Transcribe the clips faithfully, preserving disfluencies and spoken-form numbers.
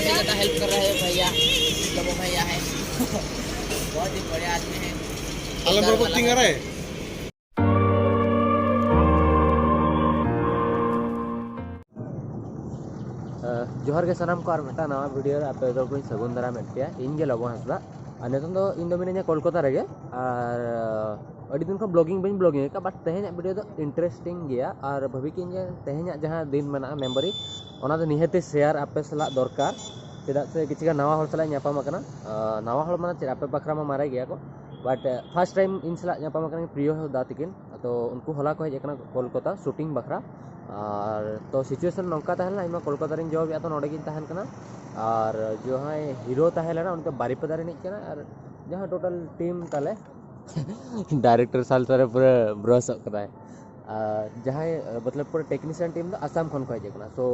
ज़्यादा हेल्प कर रहे हैं भैया, लोगों भैया है। बहुत ही बड़े आदमी हैं। Alam इधर berapa वाला tinggal है। eh? ᱡᱚᱦᱟᱨ ᱜᱮ ᱥᱟᱱᱟᱢ ᱠᱚ, ᱟᱨ ᱢᱤᱫᱴᱟᱝ ᱱᱟᱣᱟ ᱵᱷᱤᱰᱤᱭᱳ ᱨᱮ ᱟᱯᱮ ᱡᱚᱛᱚ ᱠᱚᱧ ᱥᱟᱹᱜᱩᱱ ᱫᱟᱨᱟᱢᱮᱫ ᱯᱮᱭᱟ᱾ ᱤᱧ ᱜᱮ ᱞᱚᱵᱚ ᱦᱟᱸᱥᱫᱟ᱾ ᱟᱨ ᱱᱤᱛᱚᱝ ᱫᱚ ᱤᱧ ᱫᱚ ᱢᱤᱱᱟᱹᱧᱟ ᱠᱳᱞᱠᱟᱛᱟ ᱨᱮᱜᱮ᱾ ᱟᱨ ᱟᱹᱰᱤ ᱫᱤᱱ ᱠᱷᱚᱱ ᱵᱞᱚᱜᱤᱝ ᱵᱟᱹᱧ ᱵᱞᱚᱜᱤᱝ ᱟᱠᱟᱫ, ᱵᱟᱴ ᱛᱮᱦᱮᱧᱟᱜ ᱵᱷᱤᱰᱤᱭᱳ ᱫᱚ ᱤᱱᱴᱟᱨᱮᱥᱴᱤᱝ ᱜᱮᱭᱟ᱾ ᱟᱨ ᱵᱷᱟᱹᱵᱤ ᱠᱤᱧ ᱡᱮ ᱛᱮᱦᱮᱧᱟᱜ ᱡᱟᱦᱟᱸ ᱫᱤᱱ ᱢᱮᱱᱟᱜᱼᱟ ᱢᱮᱢᱳᱨᱤ, ᱚᱱᱟ ᱫᱚ ᱱᱤᱦᱟᱹᱛᱤ ᱥᱮᱭᱟᱨ ᱟᱯᱮ ᱥᱟᱞᱟᱜ ᱫᱚᱨᱠᱟᱨ᱾ ᱪᱮᱫᱟᱜ ᱥᱮ ᱠᱤᱪᱷᱩ ᱜᱟᱱ ᱱᱟᱣᱟ ᱦᱚᱲ ᱥᱟᱞᱟᱜ ᱤᱧ ᱧᱟᱯᱟᱢ ᱟᱠᱟᱱᱟ᱾ ᱟᱨ ᱱᱟᱣᱟ ᱦᱚᱲ ᱢᱟᱱᱮ ᱪᱮᱫ, ᱟᱯᱮ ᱵᱟᱠᱷᱨᱟ ᱢᱟ ᱢᱟᱨᱮ ᱜᱮᱭᱟ ᱠᱚ, ᱵᱟᱴ ᱯᱷᱟᱥᱴ ᱴᱟᱭᱤᱢ ᱤᱧ ᱥᱟᱞᱟᱜ ᱧᱟᱯᱟᱢ ᱟᱠᱟᱱᱟ ᱯᱨᱤᱭᱚ ᱫᱟ ᱛᱤᱠᱤᱱ᱾ ᱛᱚ ᱩᱱᱠᱩ ᱦᱚᱞᱟ ᱠᱚ ᱦᱮᱡ ᱟᱠᱟᱱᱟ ᱠᱳᱞᱠᱟᱛᱟ ᱥᱩᱴᱤᱝ ᱵᱟᱠᱷᱨᱟ᱾ ᱟᱨ ᱛᱚ ᱥᱤᱪᱩᱭᱮᱥᱚᱱ ᱱᱚᱝᱠᱟ ᱛᱟᱦᱮᱸ ᱞᱮᱱᱟ, ᱤᱧ ᱢᱟ ᱠᱳᱞᱠᱟᱛᱟ ᱨᱤᱧ ᱡᱚᱵᱮᱫᱼᱟ, ᱛᱚ ᱱᱚᱰᱮ ᱜᱤᱧ ᱛᱟᱦᱮᱱ ᱠᱟᱱᱟ᱾ ᱟᱨ ᱡᱟᱦᱟᱸᱭ ᱦᱤᱨᱳ ᱛᱟᱦᱮᱸ ᱞᱮᱱᱟ, ᱩᱱᱤ ᱫᱚ ᱵᱟᱨᱤᱯᱟᱫᱟ ᱨᱤᱱᱤᱡ ᱠᱟᱱᱟ᱾ ᱟᱨ ᱡᱟᱦᱟᱸ ᱴᱳᱴᱟᱞ ᱴᱤᱢ ᱛᱟᱞᱮ, ᱰᱟᱭᱨᱮᱠᱴᱚᱨ ᱥᱟᱞ ᱛᱟᱞᱮ ᱯᱩᱨᱟᱹ ᱵᱨᱚᱥᱚᱜ ᱠᱟᱱᱟᱭ᱾ ᱟᱨ ᱡᱟᱦᱟᱸᱭ ᱢᱚᱛᱞᱚᱵ ᱯᱩᱨᱟᱹ ᱴᱮᱠᱱᱤᱥᱤᱭᱟᱱ ᱴᱤᱢ ᱫᱚ ᱟᱥᱟᱢ ᱠᱷᱚᱱ ᱠᱚ ᱦᱮᱡ ᱟᱠᱟᱱᱟ᱾ ᱥᱳ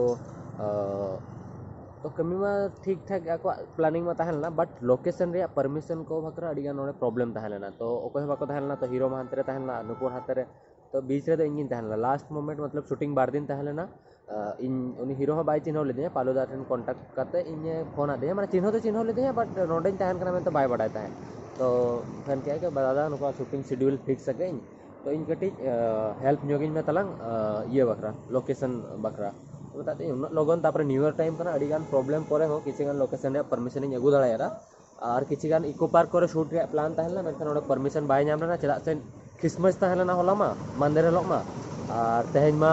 ᱛᱚ ᱠᱟᱹᱢᱤ ᱢᱟ ᱴᱷᱤᱠ ᱴᱷᱟᱠ ᱟᱠᱚᱣᱟᱜ ᱯᱞᱟᱱᱤᱝ ᱢᱟ ᱛᱟᱦᱮᱸ ᱞᱮᱱᱟ, ᱵᱟᱴ ᱞᱳᱠᱮᱥᱚᱱ ᱨᱮᱭᱟᱜ ᱯᱟᱨᱢᱤᱥᱚᱱ ᱠᱚ ᱵᱟᱠᱷᱨᱟ ᱟᱹᱰᱤ ᱜᱟᱱ ᱱᱚᱰᱮ ᱯᱨᱚᱵᱞᱮᱢ ᱛᱟᱦᱮᱸ ᱞᱮᱱᱟ᱾ ᱛᱚ ᱚᱠᱚᱭ ᱦᱚᱸ ᱵᱟᱠᱚ ᱛᱟᱦᱮᱸ ᱞᱮᱱᱟ, ᱛᱚ ᱦᱤᱨᱳ ᱢᱟ ᱦᱟᱱᱛᱮ ᱨᱮ ᱛᱟᱦᱮᱸ ᱞᱮᱱᱟ, ᱱᱩᱯᱩᱨ ᱦᱟᱱᱛᱮ ᱨᱮ, ᱛᱚ ᱵᱤᱪ ᱨᱮᱫᱚ ᱤᱧ ᱜᱤᱧ ᱛᱟᱦᱮᱸ ᱞᱮᱱᱟ᱾ ᱞᱟᱥᱴ ᱢᱳᱢᱮᱱᱴ ᱢᱚᱛᱞᱚᱵ ᱥᱩᱴᱤᱝ ᱵᱟᱨ ᱫᱤᱱ ᱛᱟᱦᱮᱸ ᱞᱮᱱᱟ᱾ ᱟᱸ, ᱤᱧ ᱩᱱᱤ ᱦᱤᱨᱳ ᱦᱚᱸ ᱵᱟᱭ ᱪᱤᱱᱦᱟᱹᱣ ᱞᱤᱫᱤᱧᱟ, ᱯᱟᱞᱩ ᱫᱟ ᱴᱷᱮᱱ ᱠᱚᱱᱴᱟᱠᱴ ᱠᱟᱛᱮ ᱤᱧᱮ ᱯᱷᱳᱱ ᱟᱫᱤᱧᱟ, ᱢᱟᱱᱮ ᱪᱤᱱᱦᱟᱹᱣ ᱫᱚ ᱪᱤᱱᱦᱟᱹᱣ ᱞᱤᱫᱤᱧᱟ, ᱵᱟᱴ ᱱᱚᱰᱮᱧ ᱛᱟᱦᱮᱱ ᱠᱟᱱᱟ ᱢᱮᱱᱛᱮ ᱵᱟᱭ ᱵᱟᱰᱟᱭ ᱛᱟᱦᱮᱸᱫ᱾ ᱛᱚ ᱯᱷᱳᱱ ᱠᱮᱫᱼᱟ ᱠᱤ, "ᱫᱟᱫᱟ, ᱱᱚᱝᱠᱟ ᱥᱩᱴᱤᱝ ᱥᱤᱰᱤᱭᱩᱞ ᱯᱷᱤᱠᱥ ᱟᱠᱟᱫ ᱟᱹᱧ, ᱛᱚ ᱤᱧ ᱠᱟᱹᱴᱤᱡ ᱦᱮᱞᱯ ᱧᱚᱜᱤᱧ ᱢᱮ ᱛᱟᱞᱟᱝ ᱤᱭᱟᱹ ᱵᱟᱠᱷᱨᱟ, ᱞᱳᱠᱮᱥᱚᱱ ᱵᱟᱠᱷᱨᱟ᱾" ᱢᱮᱛᱟᱫ ᱫᱤᱧ ᱩᱱᱟᱹᱜ ᱞᱚᱜᱚᱱ, ᱛᱟᱯᱚᱨᱮ ᱱᱤᱭᱩ ᱤᱭᱟᱨ ᱴᱟᱭᱤᱢ ᱠᱟᱱᱟ, ᱟᱹᱰᱤ ᱜᱟᱱ ᱯᱨᱚᱵᱞᱮᱢ ᱯᱚᱨᱮ ᱦᱚᱸ ᱠᱤᱪᱷᱩ ᱜᱟᱱ ᱞᱳᱠᱮᱥᱚᱱ ᱨᱮᱭᱟᱜ ᱯᱟᱨᱢᱤᱥᱚᱱ ᱤᱧ ᱟᱹᱜᱩ ᱫᱟᱲᱮᱭᱟᱫᱟ᱾ ᱟᱨ ᱠᱤᱪᱷᱩ ᱜᱟᱱ ᱤᱠᱳ ᱯᱟᱨᱠ ᱠᱚᱨᱮ ᱥᱩᱴ ᱨᱮᱭᱟᱜ ᱯᱞᱟᱱ ᱛᱟᱦᱮᱸ ᱞᱮᱱᱟ, ᱢᱮᱱᱠᱷᱟᱱ ᱚᱸᱰᱮ ᱯᱟᱨᱢᱤᱥᱚᱱ ᱵᱟᱭ ᱧᱟᱢ ᱞᱮᱱᱟ, ᱪᱮᱫᱟᱜ ᱥᱮ ᱠᱷᱨᱤᱥᱢᱟᱥ ᱛᱟᱦᱮᱸ ᱞᱮᱱᱟ ᱦᱚᱞᱟ ᱢᱟ, ᱢᱟᱱᱫᱷᱮᱨ ᱦᱤᱞᱳᱜ ᱢᱟ᱾ ᱟᱨ ᱛᱮᱦᱮᱧ ᱢᱟ,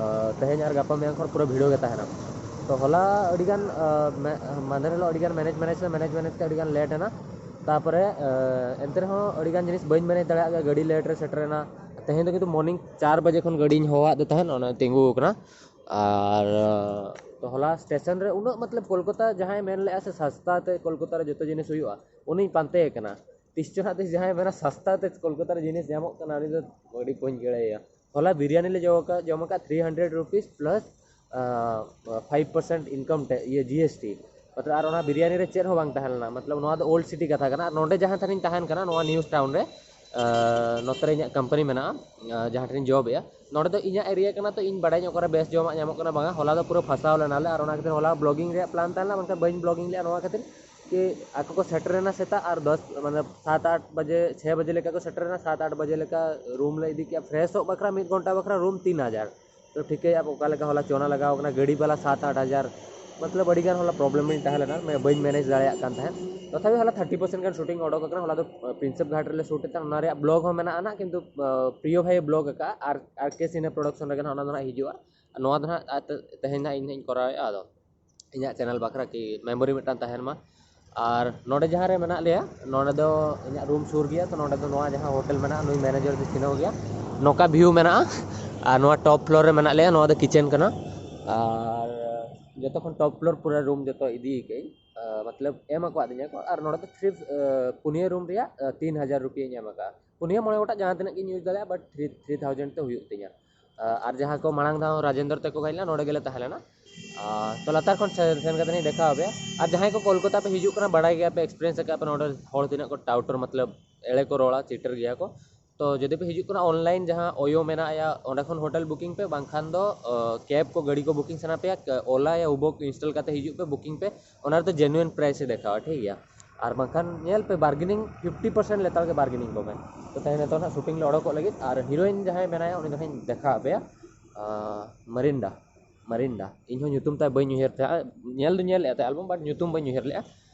ᱟᱸ, ᱛᱮᱦᱮᱧ ᱟᱨ ᱜᱟᱯᱟ ᱢᱮᱭᱟᱝ ᱠᱷᱚᱱ ᱯᱩᱨᱟᱹ ᱵᱷᱤᱲ ᱜᱮ ᱛᱟᱦᱮᱱᱟ᱾ ᱛᱚ ᱦᱚᱞᱟ ᱟᱹᱰᱤ ᱜᱟᱱ, ᱟᱸ, ᱢᱮ-, ᱢᱟᱱᱫᱷᱮᱨ ᱦᱤᱞᱳᱜ ᱟᱹᱰᱤ ᱜᱟᱱ ᱢᱮᱱᱮᱡᱽ ᱢᱮᱱᱮᱡᱽ ᱛᱮ, ᱢᱮᱱᱮᱡᱽ ᱢᱮᱱᱮᱡᱽ ᱛᱮ ᱟᱹᱰᱤ ᱜᱟᱱ ᱞᱮᱴ ᱮᱱᱟ᱾ ᱛᱟᱯᱚᱨᱮ, ᱟᱸ, ᱮᱱᱛᱮ ᱨᱮᱦᱚᱸ ᱟᱹᱰᱤ ᱜᱟᱱ ᱡᱤᱱᱤᱥ ᱵᱟᱹᱧ ᱢᱮᱱᱮᱡᱽ ᱫᱟᱲᱮᱭᱟᱜ ᱜᱮᱭᱟ, ᱜᱟᱹᱰᱤ ᱞᱮᱴ ᱨᱮ ᱥᱮᱴᱮᱨ ᱮᱱᱟ᱾ ᱛᱮᱦᱮᱧ ᱫᱚ ᱠᱤᱱᱛᱩ ᱢᱚᱨᱱᱤᱝ ᱪᱟᱨ ᱵᱟᱡᱮ ᱠᱷᱚᱱ ᱜᱟᱹᱰᱤᱧ ᱦᱚᱦᱚᱣᱟᱫ ᱫᱚ ᱛᱟᱦᱮᱱ, ᱚᱱᱟ ᱛᱤᱸᱜᱩ ᱟᱠᱟᱱᱟ᱾ ᱟᱨ, ᱟᱸ, ᱛᱚ ᱦᱚᱞᱟ ᱥᱴᱮᱥᱚᱱ ᱨᱮ ᱩᱱᱟᱹᱜ, ᱢᱚᱛᱞᱚᱵ, ᱠᱳᱞᱠᱟᱛᱟ ᱡᱟᱦᱟᱸᱭ ᱢᱮᱱ ᱞᱮᱜᱼᱟ ᱥᱮ ᱥᱟᱥᱛᱟ ᱛᱮ ᱠᱳᱞᱠᱟᱛᱟ ᱨᱮ ᱡᱚᱛᱚ ᱡᱤᱱᱤᱥ ᱦᱩᱭᱩᱜᱼᱟ, ᱩᱱᱤᱧ ᱯᱟᱱᱛᱮᱭᱮ ᱠᱟᱱᱟ᱾ ᱛᱤᱥ ᱪᱚ ᱦᱟᱸᱜ ᱛᱤᱥ ᱡᱟᱦᱟᱸᱭ ᱢᱮᱱᱟ ᱥᱟᱥᱛᱟ ᱛᱮ ᱠᱳᱞᱠᱟᱛᱟ ᱨᱮ ᱡᱤᱱᱤᱥ ᱧᱟᱢᱚᱜ ᱠᱟᱱᱟ, ᱩᱱᱤ ᱫᱚ ᱟᱹᱰᱤ ᱵᱟᱹᱧ ᱜᱮᱲᱮᱭᱟ᱾ ᱦᱚᱞᱟ ᱵᱤᱨᱭᱟᱱᱤ ᱞᱮ ᱡᱚᱢ ᱟᱠᱟᱫ, ᱡᱚᱢ ᱟᱠᱟᱫ three hundred rupees plus five percent income ᱴᱮ-, ᱤᱭᱟᱹ, ᱡᱤ ᱮᱥ ᱴᱤ᱾ ᱢᱚᱛᱞᱚᱵ, ᱟᱨ ᱚᱱᱟ ᱵᱤᱨᱭᱟᱱᱤ ᱨᱮ ᱪᱮᱫ ᱦᱚᱸ ᱵᱟᱝ ᱛᱟᱦᱮᱸ ᱞᱮᱱᱟ᱾ ᱢᱚᱛᱞᱚᱵ, ᱱᱚᱣᱟ ᱫᱚ ᱳᱞᱰ ᱥᱤᱴᱤ ᱠᱟᱛᱷᱟ ᱠᱟᱱᱟ᱾ ᱟᱨ ᱱᱚᱰᱮ ᱡᱟᱦᱟᱸ ᱴᱷᱮᱱᱤᱧ ᱛᱟᱦᱮᱱ ᱠᱟᱱᱟ, ᱱᱚᱣᱟ ᱱᱤᱭᱩ ᱴᱟᱣᱩᱱ ᱨᱮ, ᱱᱚᱛᱮ ᱨᱮ ᱤᱧᱟᱹᱜ ᱠᱳᱢᱯᱟᱱᱤ ᱢᱮᱱᱟᱜᱼᱟ, ᱡᱟᱦᱟᱸ ᱴᱷᱮᱱᱤᱧ ᱡᱚᱵᱮᱜᱼᱟ᱾ ᱱᱚᱰᱮ ᱫᱚ ᱤᱧᱟᱹᱜ ᱮᱨᱤᱭᱟ ᱠᱟᱱᱟ, ᱛᱚ ᱤᱧ ᱵᱟᱲᱟᱭ ᱧᱚᱜ ᱠᱟᱱᱟ ᱵᱮᱥ ᱡᱚᱢᱟᱜ ᱧᱟᱢᱚᱜ ᱠᱟᱱᱟ ᱵᱟᱝᱟ᱾ ᱦᱚᱞᱟ ᱫᱚ ᱯᱩᱨᱟᱹ ᱯᱷᱟᱥᱟᱣ ᱞᱮᱱᱟᱞᱮ, ᱟᱨ ᱚᱱᱟ ᱠᱷᱟᱹᱛᱤᱨ ᱦᱚᱞᱟ ᱵᱞᱚᱜᱤᱝ ᱨᱮᱭᱟᱜ ᱯᱞᱟᱱ ᱛᱟᱦᱮᱸ ᱞᱮᱱᱟ, ᱢᱮᱱᱠᱷᱟᱱ ᱵᱟᱹᱧ ᱵᱞᱚᱜᱤᱝ ᱞᱮᱫᱼᱟ ᱱᱚᱣᱟ ᱠᱷᱟᱹᱛᱤᱨ ᱠᱤ ᱟᱠᱚ ᱠᱚ ᱥᱮᱴᱮᱨᱮᱱᱟ ᱥᱮᱛᱟᱜ ᱟᱨ ᱫᱚᱥ ᱢᱟᱱᱮ ᱥᱟᱛ ᱟᱴ ᱵᱟᱡᱮ, ᱪᱷᱮᱭ ᱵᱟᱡᱮ ᱞᱮᱠᱟ ᱠᱚ ᱥᱮᱴᱮᱨᱮᱱᱟ, ᱥᱟᱛ ᱟᱴ ᱵᱟᱡᱮ ᱞᱮᱠᱟ ᱨᱩᱢ ᱞᱮ ᱤᱫᱤ ᱠᱮᱜᱼᱟ᱾ ᱯᱷᱨᱮᱥᱚᱜ ᱵᱟᱠᱷᱨᱟ ᱢᱤᱫ ᱜᱷᱚᱱᱴᱟ ᱵᱟᱠᱷᱨᱟ ᱨᱩᱢ ᱛᱤᱱ ᱦᱟᱡᱟᱨ᱾ ᱛᱚ ᱴᱷᱤᱠᱟᱹᱭᱟ ᱚᱠᱟ ᱞᱮᱠᱟ ᱦᱚᱞᱟ ᱪᱚᱱᱟ ᱞᱟᱜᱟᱣ ᱠᱟᱱᱟ, ᱜᱟᱹᱰᱤ ᱵᱟᱞᱟ ᱥᱟᱛ ᱟᱴ ᱦᱟᱡᱟᱨ, ᱢᱚᱛᱞᱚᱵ ᱟᱹᱰᱤ ᱜᱟᱱ ᱦᱚᱞᱟ ᱯᱨᱚᱵᱞᱮᱢ ᱨᱤᱧ ᱛᱟᱦᱮᱸ ᱞᱮᱱᱟ, ᱢᱟᱱᱮ ᱵᱟᱹᱧ ᱢᱮᱱᱮᱡᱽ ᱫᱟᱲᱮᱭᱟᱜ ᱠᱟᱱ ᱛᱟᱦᱮᱸᱫ᱾ ᱛᱚᱛᱷᱟᱯᱤ ᱦᱚᱞᱟ ᱛᱷᱟᱨᱴᱤ ᱯᱟᱨᱥᱮᱱᱴ ᱜᱟᱱ ᱥᱩᱴᱤᱝ ᱚᱰᱚᱠ ᱟᱠᱟᱱᱟ᱾ ᱦᱚᱞᱟ ᱫᱚ ᱯᱨᱤᱱᱥᱮᱯ ᱜᱷᱟᱴ ᱨᱮᱞᱮ ᱥᱩᱴ ᱮᱫ ᱛᱟᱦᱮᱸᱫ, ᱚᱱᱟ ᱨᱮᱭᱟᱜ ᱵᱞᱚᱜ ᱦᱚᱸ ᱢᱮᱱᱟᱜᱼᱟ ᱱᱟᱜ, ᱠᱤᱱᱛᱩ ᱯᱨᱤᱭᱚ ᱵᱷᱟᱭ ᱵᱞᱚᱜ ᱟᱠᱟᱫᱼᱟ, ᱟᱨ ᱟᱨ ᱠᱮ ᱥᱤᱱᱮ ᱯᱨᱚᱰᱟᱠᱥᱚᱱ ᱨᱮᱜᱮ ᱱᱟᱜ ᱚᱱᱟ ᱫᱚ ᱱᱟᱜ ᱦᱤᱡᱩᱜᱼᱟ᱾ ᱱᱚᱣᱟ ᱫᱚ ᱱᱟᱜ ᱛᱮᱦᱮᱧ ᱱᱟᱜ ᱤᱧ ᱱᱟᱜ ᱤᱧ ᱠᱚᱨᱟᱣᱮᱫᱼᱟ᱾ ᱟᱫᱚ ᱤᱧᱟᱹᱜ ᱪᱮᱱᱮᱞ ᱵᱟᱠᱷᱨᱟ ᱠᱤ ᱢᱮᱢᱳᱨᱤ ᱢᱤᱫᱴᱟᱝ ᱛᱟᱦᱮᱱ ᱢᱟ᱾ ᱟᱨ ᱱᱚᱰᱮ ᱡᱟᱦᱟᱸ ᱨᱮ ᱢᱮᱱᱟᱜ ᱞᱮᱭᱟ, ᱱᱚᱰᱮ ᱫᱚ ᱤᱧᱟᱹᱜ ᱨᱩᱢ ᱥᱩᱨ ᱜᱮᱭᱟ, ᱛᱚ ᱱᱚᱰᱮ ᱫᱚ ᱱᱚᱣᱟ ᱡᱟᱦᱟᱸ ᱦᱳᱴᱮᱞ ᱢᱮᱱᱟᱜᱼᱟ, ᱱᱩᱭ ᱢᱮᱱᱮᱡᱟᱨ ᱫᱚ ᱪᱤᱱᱦᱟᱹᱣ ᱜᱮᱭᱟ᱾ ᱱᱚᱝᱠᱟ ᱵᱷᱤᱭᱩ ᱢᱮᱱᱟᱜᱼᱟ᱾ ᱟᱨ ᱱᱚᱣᱟ ᱴᱚᱯ ᱯᱷᱞᱳᱨ ᱨᱮ ᱢᱮᱱᱟᱜ ᱞᱮᱭᱟ, ᱱᱚᱣᱟ ᱫᱚ ᱠᱤᱪᱮᱱ ᱠᱟᱱᱟ᱾ ᱟᱨ ᱡᱚᱛᱚ ᱠᱷᱚᱱ ᱴᱚᱯ ᱯᱷᱞᱳᱨ ᱯᱩᱨᱟᱹ ᱨᱩᱢ ᱡᱚᱛᱚ ᱤᱫᱤ ᱠᱟᱜ ᱟᱹᱧ, ᱟᱨ ᱢᱚᱛᱞᱚᱵ ᱮᱢ ᱟᱠᱟᱫᱤᱧᱟ ᱠᱚ᱾ ᱟᱨ ᱱᱚᱰᱮ ᱫᱚ ᱛᱷᱨᱤ ᱯᱩᱱᱭᱟᱹ ᱨᱩᱢ ᱨᱮᱭᱟᱜ ᱛᱤᱱ ᱦᱟᱡᱟᱨ ᱨᱩᱯᱤᱭᱟᱹᱧ ᱮᱢ ᱟᱠᱟᱫᱼᱟ᱾ ᱯᱩᱱᱭᱟᱹ ᱢᱚᱬᱮ ᱜᱚᱴᱟᱝ ᱡᱟᱦᱟᱸ ᱛᱤᱱᱟᱹᱜ ᱜᱤᱧ ᱤᱭᱩᱡᱽ ᱫᱟᱲᱮᱭᱟᱜᱼᱟ, ᱵᱟᱴ ᱛᱷᱨᱤ ᱛᱷᱨᱤ ᱛᱷᱟᱣᱡᱮᱱᱰ ᱛᱮ ᱦᱩᱭᱩᱜ ᱛᱤᱧᱟ᱾ ᱟᱨ ᱡᱟᱦᱟᱸ ᱠᱚ ᱢᱟᱲᱟᱝ ᱫᱷᱟᱣ ᱨᱟᱡᱮᱱᱫᱨᱚ ᱛᱟᱠᱚ ᱠᱚ ᱦᱮᱡ ᱞᱮᱱᱟ, ᱱᱚᱰᱮ ᱜᱮᱞᱮ ᱛᱟᱦᱮᱸ ᱞᱮᱱᱟ᱾ ᱛᱚ ᱞᱟᱛᱟᱨ ᱠᱷᱚᱱ ᱥᱮᱱ ᱥᱮᱱ ᱠᱟᱛᱮ ᱤᱧ ᱫᱮᱠᱷᱟᱣ ᱟᱯᱮᱭᱟ᱾ ᱟᱨ ᱡᱟᱦᱟᱸᱭ ᱠᱚ ᱠᱳᱞᱠᱟᱛᱟ ᱯᱮ ᱦᱤᱡᱩᱜ ᱠᱟᱱᱟ, ᱵᱟᱲᱟᱭ ᱜᱮᱭᱟ ᱯᱮ, ᱮᱠᱥᱯᱤᱨᱤᱭᱮᱱᱥ ᱟᱠᱟᱫ ᱯᱮ, ᱱᱚᱰᱮ ᱦᱚᱲ ᱛᱤᱱᱟᱹᱜ ᱠᱚ ᱴᱟᱣᱴᱟᱨ, ᱢᱚᱛᱞᱚᱵ ᱮᱲᱮ ᱠᱚ ᱨᱚᱲᱟ, ᱪᱤᱴᱟᱨ ᱜᱮᱭᱟ ᱠᱚ᱾ ᱛᱚ ᱡᱩᱫᱤ ᱯᱮ ᱦᱤᱡᱩᱜ ᱠᱟᱱᱟ, ᱚᱱᱞᱟᱭᱤᱱ ᱡᱟᱦᱟᱸ ᱳᱭᱳ ᱢᱮᱱᱟᱜᱼᱟ, ᱚᱸᱰᱮ ᱠᱷᱚᱱ ᱦᱳᱴᱮᱞ ᱵᱩᱠᱤᱝ ᱯᱮ, ᱵᱟᱝᱠᱷᱟᱱ ᱫᱚ ᱠᱮᱵᱽ ᱠᱚ, ᱜᱟᱹᱰᱤ ᱠᱚ ᱵᱩᱠᱤᱝ ᱥᱟᱱᱟ ᱯᱮᱭᱟ, ᱳᱞᱟ ᱭᱟ ᱩᱵᱚᱨ ᱤᱱᱥᱴᱚᱞ ᱠᱟᱛᱮ ᱦᱤᱡᱩᱜ ᱯᱮ, ᱵᱩᱠᱤᱝ ᱯᱮ, ᱚᱱᱟ ᱨᱮᱫᱚ ᱡᱮᱱᱩᱭᱤᱱ ᱯᱨᱟᱭᱤᱥ ᱮ ᱫᱮᱠᱷᱟᱣᱟ, ᱴᱷᱤᱠ ᱜᱮᱭᱟ᱾ ᱟᱨ ᱵᱟᱝᱠᱷᱟᱱ ᱧᱮᱞ ᱯᱮ, ᱵᱟᱨᱜᱮᱱᱤᱝ ᱯᱷᱤᱯᱴᱤ ᱯᱟᱨᱥᱮᱱᱴ ᱞᱮᱛᱟᱲ ᱜᱮ ᱵᱟᱨᱜᱮᱱᱤᱝ ᱠᱚᱢᱮ᱾ ᱛᱚ ᱛᱮᱦᱮᱧ ᱱᱤᱛᱚᱜ ᱱᱟᱜ ᱥᱩᱴᱤᱝ ᱞᱮ ᱚᱰᱚᱠᱚᱜ ᱞᱟᱹᱜᱤᱫ, ᱟᱨ ᱦᱤᱨᱳᱭᱤᱱ ᱡᱟᱦᱟᱸᱭ ᱢᱮᱱᱟᱭᱟ, ᱩᱱᱤ ᱫᱚ ᱦᱟᱸᱜ ᱤᱧ ᱫᱮᱠᱷᱟᱣ ᱟᱯᱮᱭᱟ᱾ ᱢᱟᱨᱤᱱᱰᱟ, ᱢᱟᱨᱤᱱᱰᱟ, ᱤᱧ ᱦᱚᱸ ᱧᱩᱛᱩᱢ ᱛᱟᱭ ᱵᱟᱹᱧ ᱩᱭᱦᱟᱹᱨ ᱛᱟᱦᱮᱸᱜᱼᱟ᱾ ᱧᱮᱞ ᱫᱚᱧ ᱧᱮᱞ ᱞᱮᱫ ᱛᱟᱭᱟ ᱟᱞᱵᱚᱢ, ᱵᱟᱴ ᱧᱩᱛᱩᱢ ᱵᱟᱹᱧ ᱩᱭᱦᱟᱹᱨ ᱞᱮᱫᱼᱟ᱾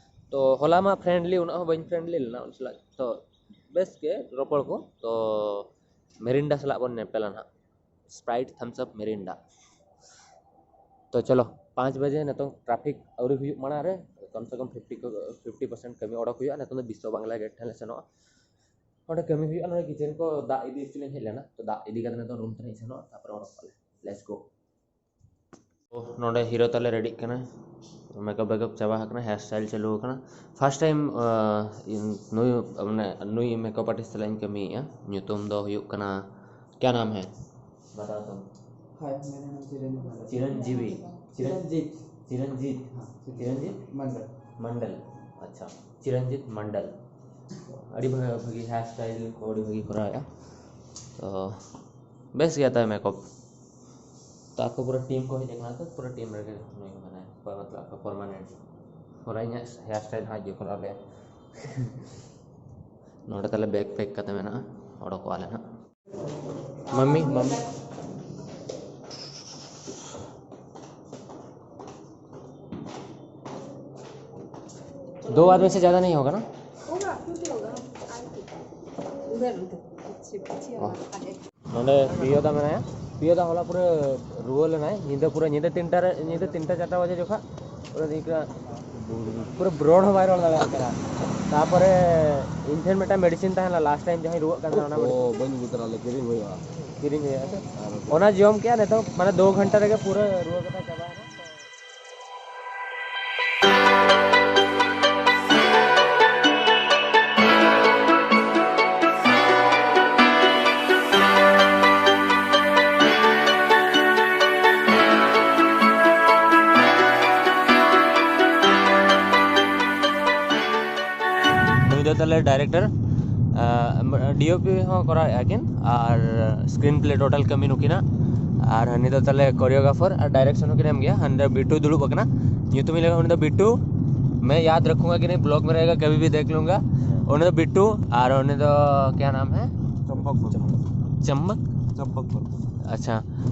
ᱛᱚ ᱦᱚᱞᱟ ᱢᱟ ᱯᱷᱨᱮᱱᱰᱞᱤ, ᱩᱱᱟᱹᱜ ᱦᱚᱸ ᱵᱟᱹᱧ ᱯᱷᱨᱮᱱᱰᱞᱤ ᱞᱮᱱᱟ ᱩᱱ ᱥᱟᱞᱟᱜ᱾ ᱛᱚ ᱵᱮᱥ ᱜᱮ ᱨᱚᱯᱚᱲ ᱠᱚ᱾ ᱛᱚ ᱢᱮᱨᱤᱱᱰᱟ ᱥᱟᱞᱟᱜ ᱵᱚᱱ ᱧᱮᱯᱮᱞᱟ ᱱᱟᱦᱟᱜ᱾ Sprite, thumbs up, ᱢᱮᱨᱤᱱᱰᱟ᱾ ᱛᱚ ᱪᱚᱞᱚ, ᱯᱟᱸᱪ ᱵᱟᱡᱮ ᱱᱤᱛᱚᱝ ᱴᱨᱟᱯᱷᱤᱠ ᱟᱹᱣᱨᱤ ᱦᱩᱭᱩᱜ ᱢᱟᱲᱟᱝ ᱨᱮ ᱠᱚᱢ ᱥᱮ ᱠᱚᱢ ᱯᱷᱤᱯᱴᱤ ᱠᱚ, ᱯᱷᱤᱯᱴᱤ ᱯᱟᱨᱥᱮᱱᱴ ᱠᱟᱹᱢᱤ ᱚᱰᱚᱠ ᱦᱩᱭᱩᱜᱼᱟ᱾ ᱱᱤᱛᱚᱝ ᱫᱚ ᱵᱤᱥᱥᱚ ᱵᱟᱝᱞᱟ ᱜᱮᱴ ᱴᱷᱮᱱ ᱞᱮ ᱥᱮᱱᱚᱜᱼᱟ᱾ ᱚᱸᱰᱮ ᱠᱟᱹᱢᱤ ᱦᱩᱭᱩᱜᱼᱟ᱾ ᱱᱚᱰᱮ ᱠᱤᱪᱮᱱ ᱠᱚ ᱫᱟᱜ ᱤᱫᱤ ᱦᱚᱪᱚ ᱞᱤᱧ ᱦᱮᱡ ᱞᱮᱱᱟ, ᱛᱚ ᱫᱟᱜ ᱤᱫᱤ ᱠᱟᱛᱮ ᱱᱤᱛᱚᱝ ᱨᱩᱢ ᱛᱮ ᱞᱤᱧ ᱥᱮᱱᱚᱜᱼᱟ, ᱛᱟᱨᱯᱚᱨᱮ ᱚᱰᱚᱠᱚᱜᱼᱟ ᱞᱮ᱾ ᱞᱮᱴᱥ ᱜᱳ᱾ ᱱᱚᱰᱮ ᱦᱤᱨᱳ ᱛᱟᱞᱮ ᱨᱮᱰᱤᱜ ᱠᱟᱱᱟ, ᱢᱮᱠᱟᱯ ᱵᱮᱠᱟᱯ ᱪᱟᱵᱟ ᱟᱠᱟᱱᱟ, ᱦᱮᱭᱟᱨ ᱥᱴᱟᱭᱤᱞ ᱪᱟᱹᱞᱩ ᱟᱠᱟᱱᱟ᱾ ᱯᱷᱟᱥᱴ ᱴᱟᱭᱤᱢ ᱱᱩᱭ, ᱢᱟᱱᱮ ᱱᱩᱭ ᱢᱮᱠᱟᱯ ᱟᱨᱴᱤᱥᱴ ᱥᱟᱞᱟᱜ ᱤᱧ ᱠᱟᱹᱢᱤᱭᱮᱫᱼᱟ᱾ ᱧᱩᱛᱩᱢ ᱫᱚ ᱦᱩᱭᱩᱜ ᱠᱟᱱᱟ, ᱠᱭᱟ ᱱᱟᱢ ᱦᱮ? ᱵᱟᱛᱟᱣ ᱛᱚ᱾ हाय, मेरा नाम चिरंजीवी। चिरंजीवी। चिरंजीत। चिरंजीत। हाँ, चिरंजीत। चिरंजीत मंडल। मंडल। अच्छा, चिरंजीत मंडल। ᱟᱹᱰᱤ ᱵᱷᱟᱹᱜᱤ ᱵᱷᱟᱹᱜᱤ ᱦᱮᱭᱟᱨ ᱥᱴᱟᱭᱤᱞ ᱠᱚ ᱟᱹᱰᱤ ᱵᱷᱟᱹᱜᱤ ᱠᱚᱨᱟᱣᱮᱫᱼᱟ᱾ ᱛᱚ ᱵᱮᱥ ᱜᱮᱭᱟ ᱛᱟᱭ ᱢᱮᱠᱟᱯ᱾ ᱛᱚ ᱟᱠᱚ ᱯᱩᱨᱟᱹ ᱴᱤᱢ ᱠᱚ ᱦᱮᱡ ᱟᱠᱟᱱᱟ, ᱛᱚ ᱯᱩᱨᱟᱹ ᱴᱤᱢ ᱨᱮᱜᱮ ᱱᱩᱭ ᱢᱮᱱᱟᱭᱟ, ᱚᱠᱚᱭ ᱢᱚᱛᱞᱚᱵ ᱟᱠᱚ ᱯᱟᱨᱢᱟᱱᱮᱱᱴ᱾ ᱯᱩᱨᱟᱹ ᱤᱧᱟᱹᱜ ᱦᱮᱭᱟᱨ ᱥᱴᱟᱭᱤᱞ ᱦᱟᱸᱜ ᱡᱚᱠᱷᱚᱱ ᱟᱞᱮ ᱱᱚᱰᱮ ᱛᱟᱦᱞᱮ ᱵᱮᱜᱽ ᱯᱮᱠ ᱠᱟᱛᱮ ᱢᱮᱱᱟᱜᱼᱟ, ᱚᱰᱚᱠᱚᱜᱼᱟ ᱞᱮ ᱱᱟᱦᱟᱜ᱾ Mummy, mummy. दो आदमी से ज़्यादा नहीं होगा ना? होगा, क्यों नहीं होगा? आएंगे। उधर, उधर। पीछे, पीछे वाला। ᱱᱚᱰᱮ ᱯᱤᱭᱳ ᱫᱟ ᱢᱮᱱᱟᱭᱟ᱾ ᱯᱤᱭᱳ ᱫᱟ ᱦᱚᱞᱟ ᱯᱩᱨᱟᱹ ᱨᱩᱣᱟᱹ ᱞᱮᱱᱟᱭ, ᱧᱤᱫᱟᱹ ᱯᱩᱨᱟᱹ, ᱧᱤᱫᱟᱹ ᱛᱤᱱᱴᱟ ᱨᱮ, ᱧᱤᱫᱟᱹ ᱛᱤᱱᱴᱟ ᱪᱟᱨᱴᱟ ᱵᱟᱡᱮ ᱡᱚᱠᱷᱟ ᱯᱩᱨᱟᱹ ᱱᱤᱝᱠᱟᱹ ᱯᱩᱨᱟᱹ ᱨᱚᱲ ᱦᱚᱸ ᱵᱟᱭ ᱨᱚᱲ ᱫᱟᱲᱮᱭᱟᱜ ᱠᱟᱱᱟ᱾ ᱛᱟᱨᱯᱚᱨᱮ ᱤᱧ ᱴᱷᱮᱱ ᱢᱤᱫᱴᱟᱝ ᱢᱮᱰᱤᱥᱤᱱ ᱛᱟᱦᱮᱸ ᱞᱮᱱᱟ ᱞᱟᱥᱴ ᱴᱟᱭᱤᱢ ᱡᱟᱦᱟᱸᱧ ᱨᱩᱣᱟᱹᱜ ᱠᱟᱱ ᱛᱟᱦᱮᱱᱟ, ᱚᱱᱟ ᱚ, ᱢᱮᱰᱤᱥᱤᱱ ᱵᱟᱹᱧ ᱟᱹᱜᱩ ᱛᱚᱨᱟ ᱞᱮᱫᱟ, ᱠᱤᱨᱤᱧ ᱦᱩᱭᱩᱜᱼᱟ᱾ ᱠᱤᱨᱤᱧ ᱦᱩᱭᱩᱜᱼᱟ ᱥᱮ? ᱟᱨ ᱚᱱᱟ ᱡᱚᱢ ᱠᱮᱜᱼᱟ, ᱱᱤᱛᱚᱜ ᱢᱟᱱᱮ ᱫᱩ ᱜᱷᱚᱱᱴᱟ ᱨᱮᱜᱮ ᱯᱩᱨᱟᱹ ᱨᱩᱣᱟᱹ ᱠᱚᱫᱚ ᱪᱟᱵᱟᱭᱮᱱᱟ᱾ ᱱᱩᱭ ᱫᱚ ᱛᱟᱦᱞᱮ ᱰᱟᱭᱨᱮᱠᱴᱚᱨ, ᱰᱤᱳᱯᱤ ᱦᱚᱸ ᱠᱚᱨᱟᱣᱮᱫᱼᱟ ᱠᱤᱱ, ᱟᱨ ᱥᱠᱨᱤᱱ ᱯᱞᱮ ᱴᱳᱴᱟᱞ ᱠᱟᱹᱢᱤ ᱱᱩᱠᱤᱱᱟᱜ᱾ ᱟᱨ ᱦᱟᱹᱱᱤ ᱫᱚ ᱛᱟᱦᱞᱮ ᱠᱳᱨᱤᱭᱳᱜᱨᱟᱯᱷᱟᱨ ᱟᱨ ᱰᱟᱭᱨᱮᱠᱥᱚᱱ ᱦᱚᱸᱠᱤᱱ ᱮᱢ ᱜᱮᱭᱟ᱾ ᱦᱟᱹᱱᱤ ᱫᱚ ᱵᱤᱴᱩ ᱫᱩᱲᱩᱵ ᱟᱠᱟᱱᱟ, ᱧᱩᱛᱩᱢᱤᱧ ᱞᱟᱹᱭᱟ, ᱩᱱᱤ ᱫᱚ ᱵᱤᱴᱩ, मैं याद रखूंगा कि नहीं, ब्लॉग में रहेगा, कभी भी देख लूंगा। ᱩᱱᱤ ᱫᱚ ᱵᱤᱴᱩ, ᱟᱨ ᱩᱱᱤ ᱫᱚ क्या नाम है? चंपक वर्मा। चंपक? चंपक वर्मा। अच्छा,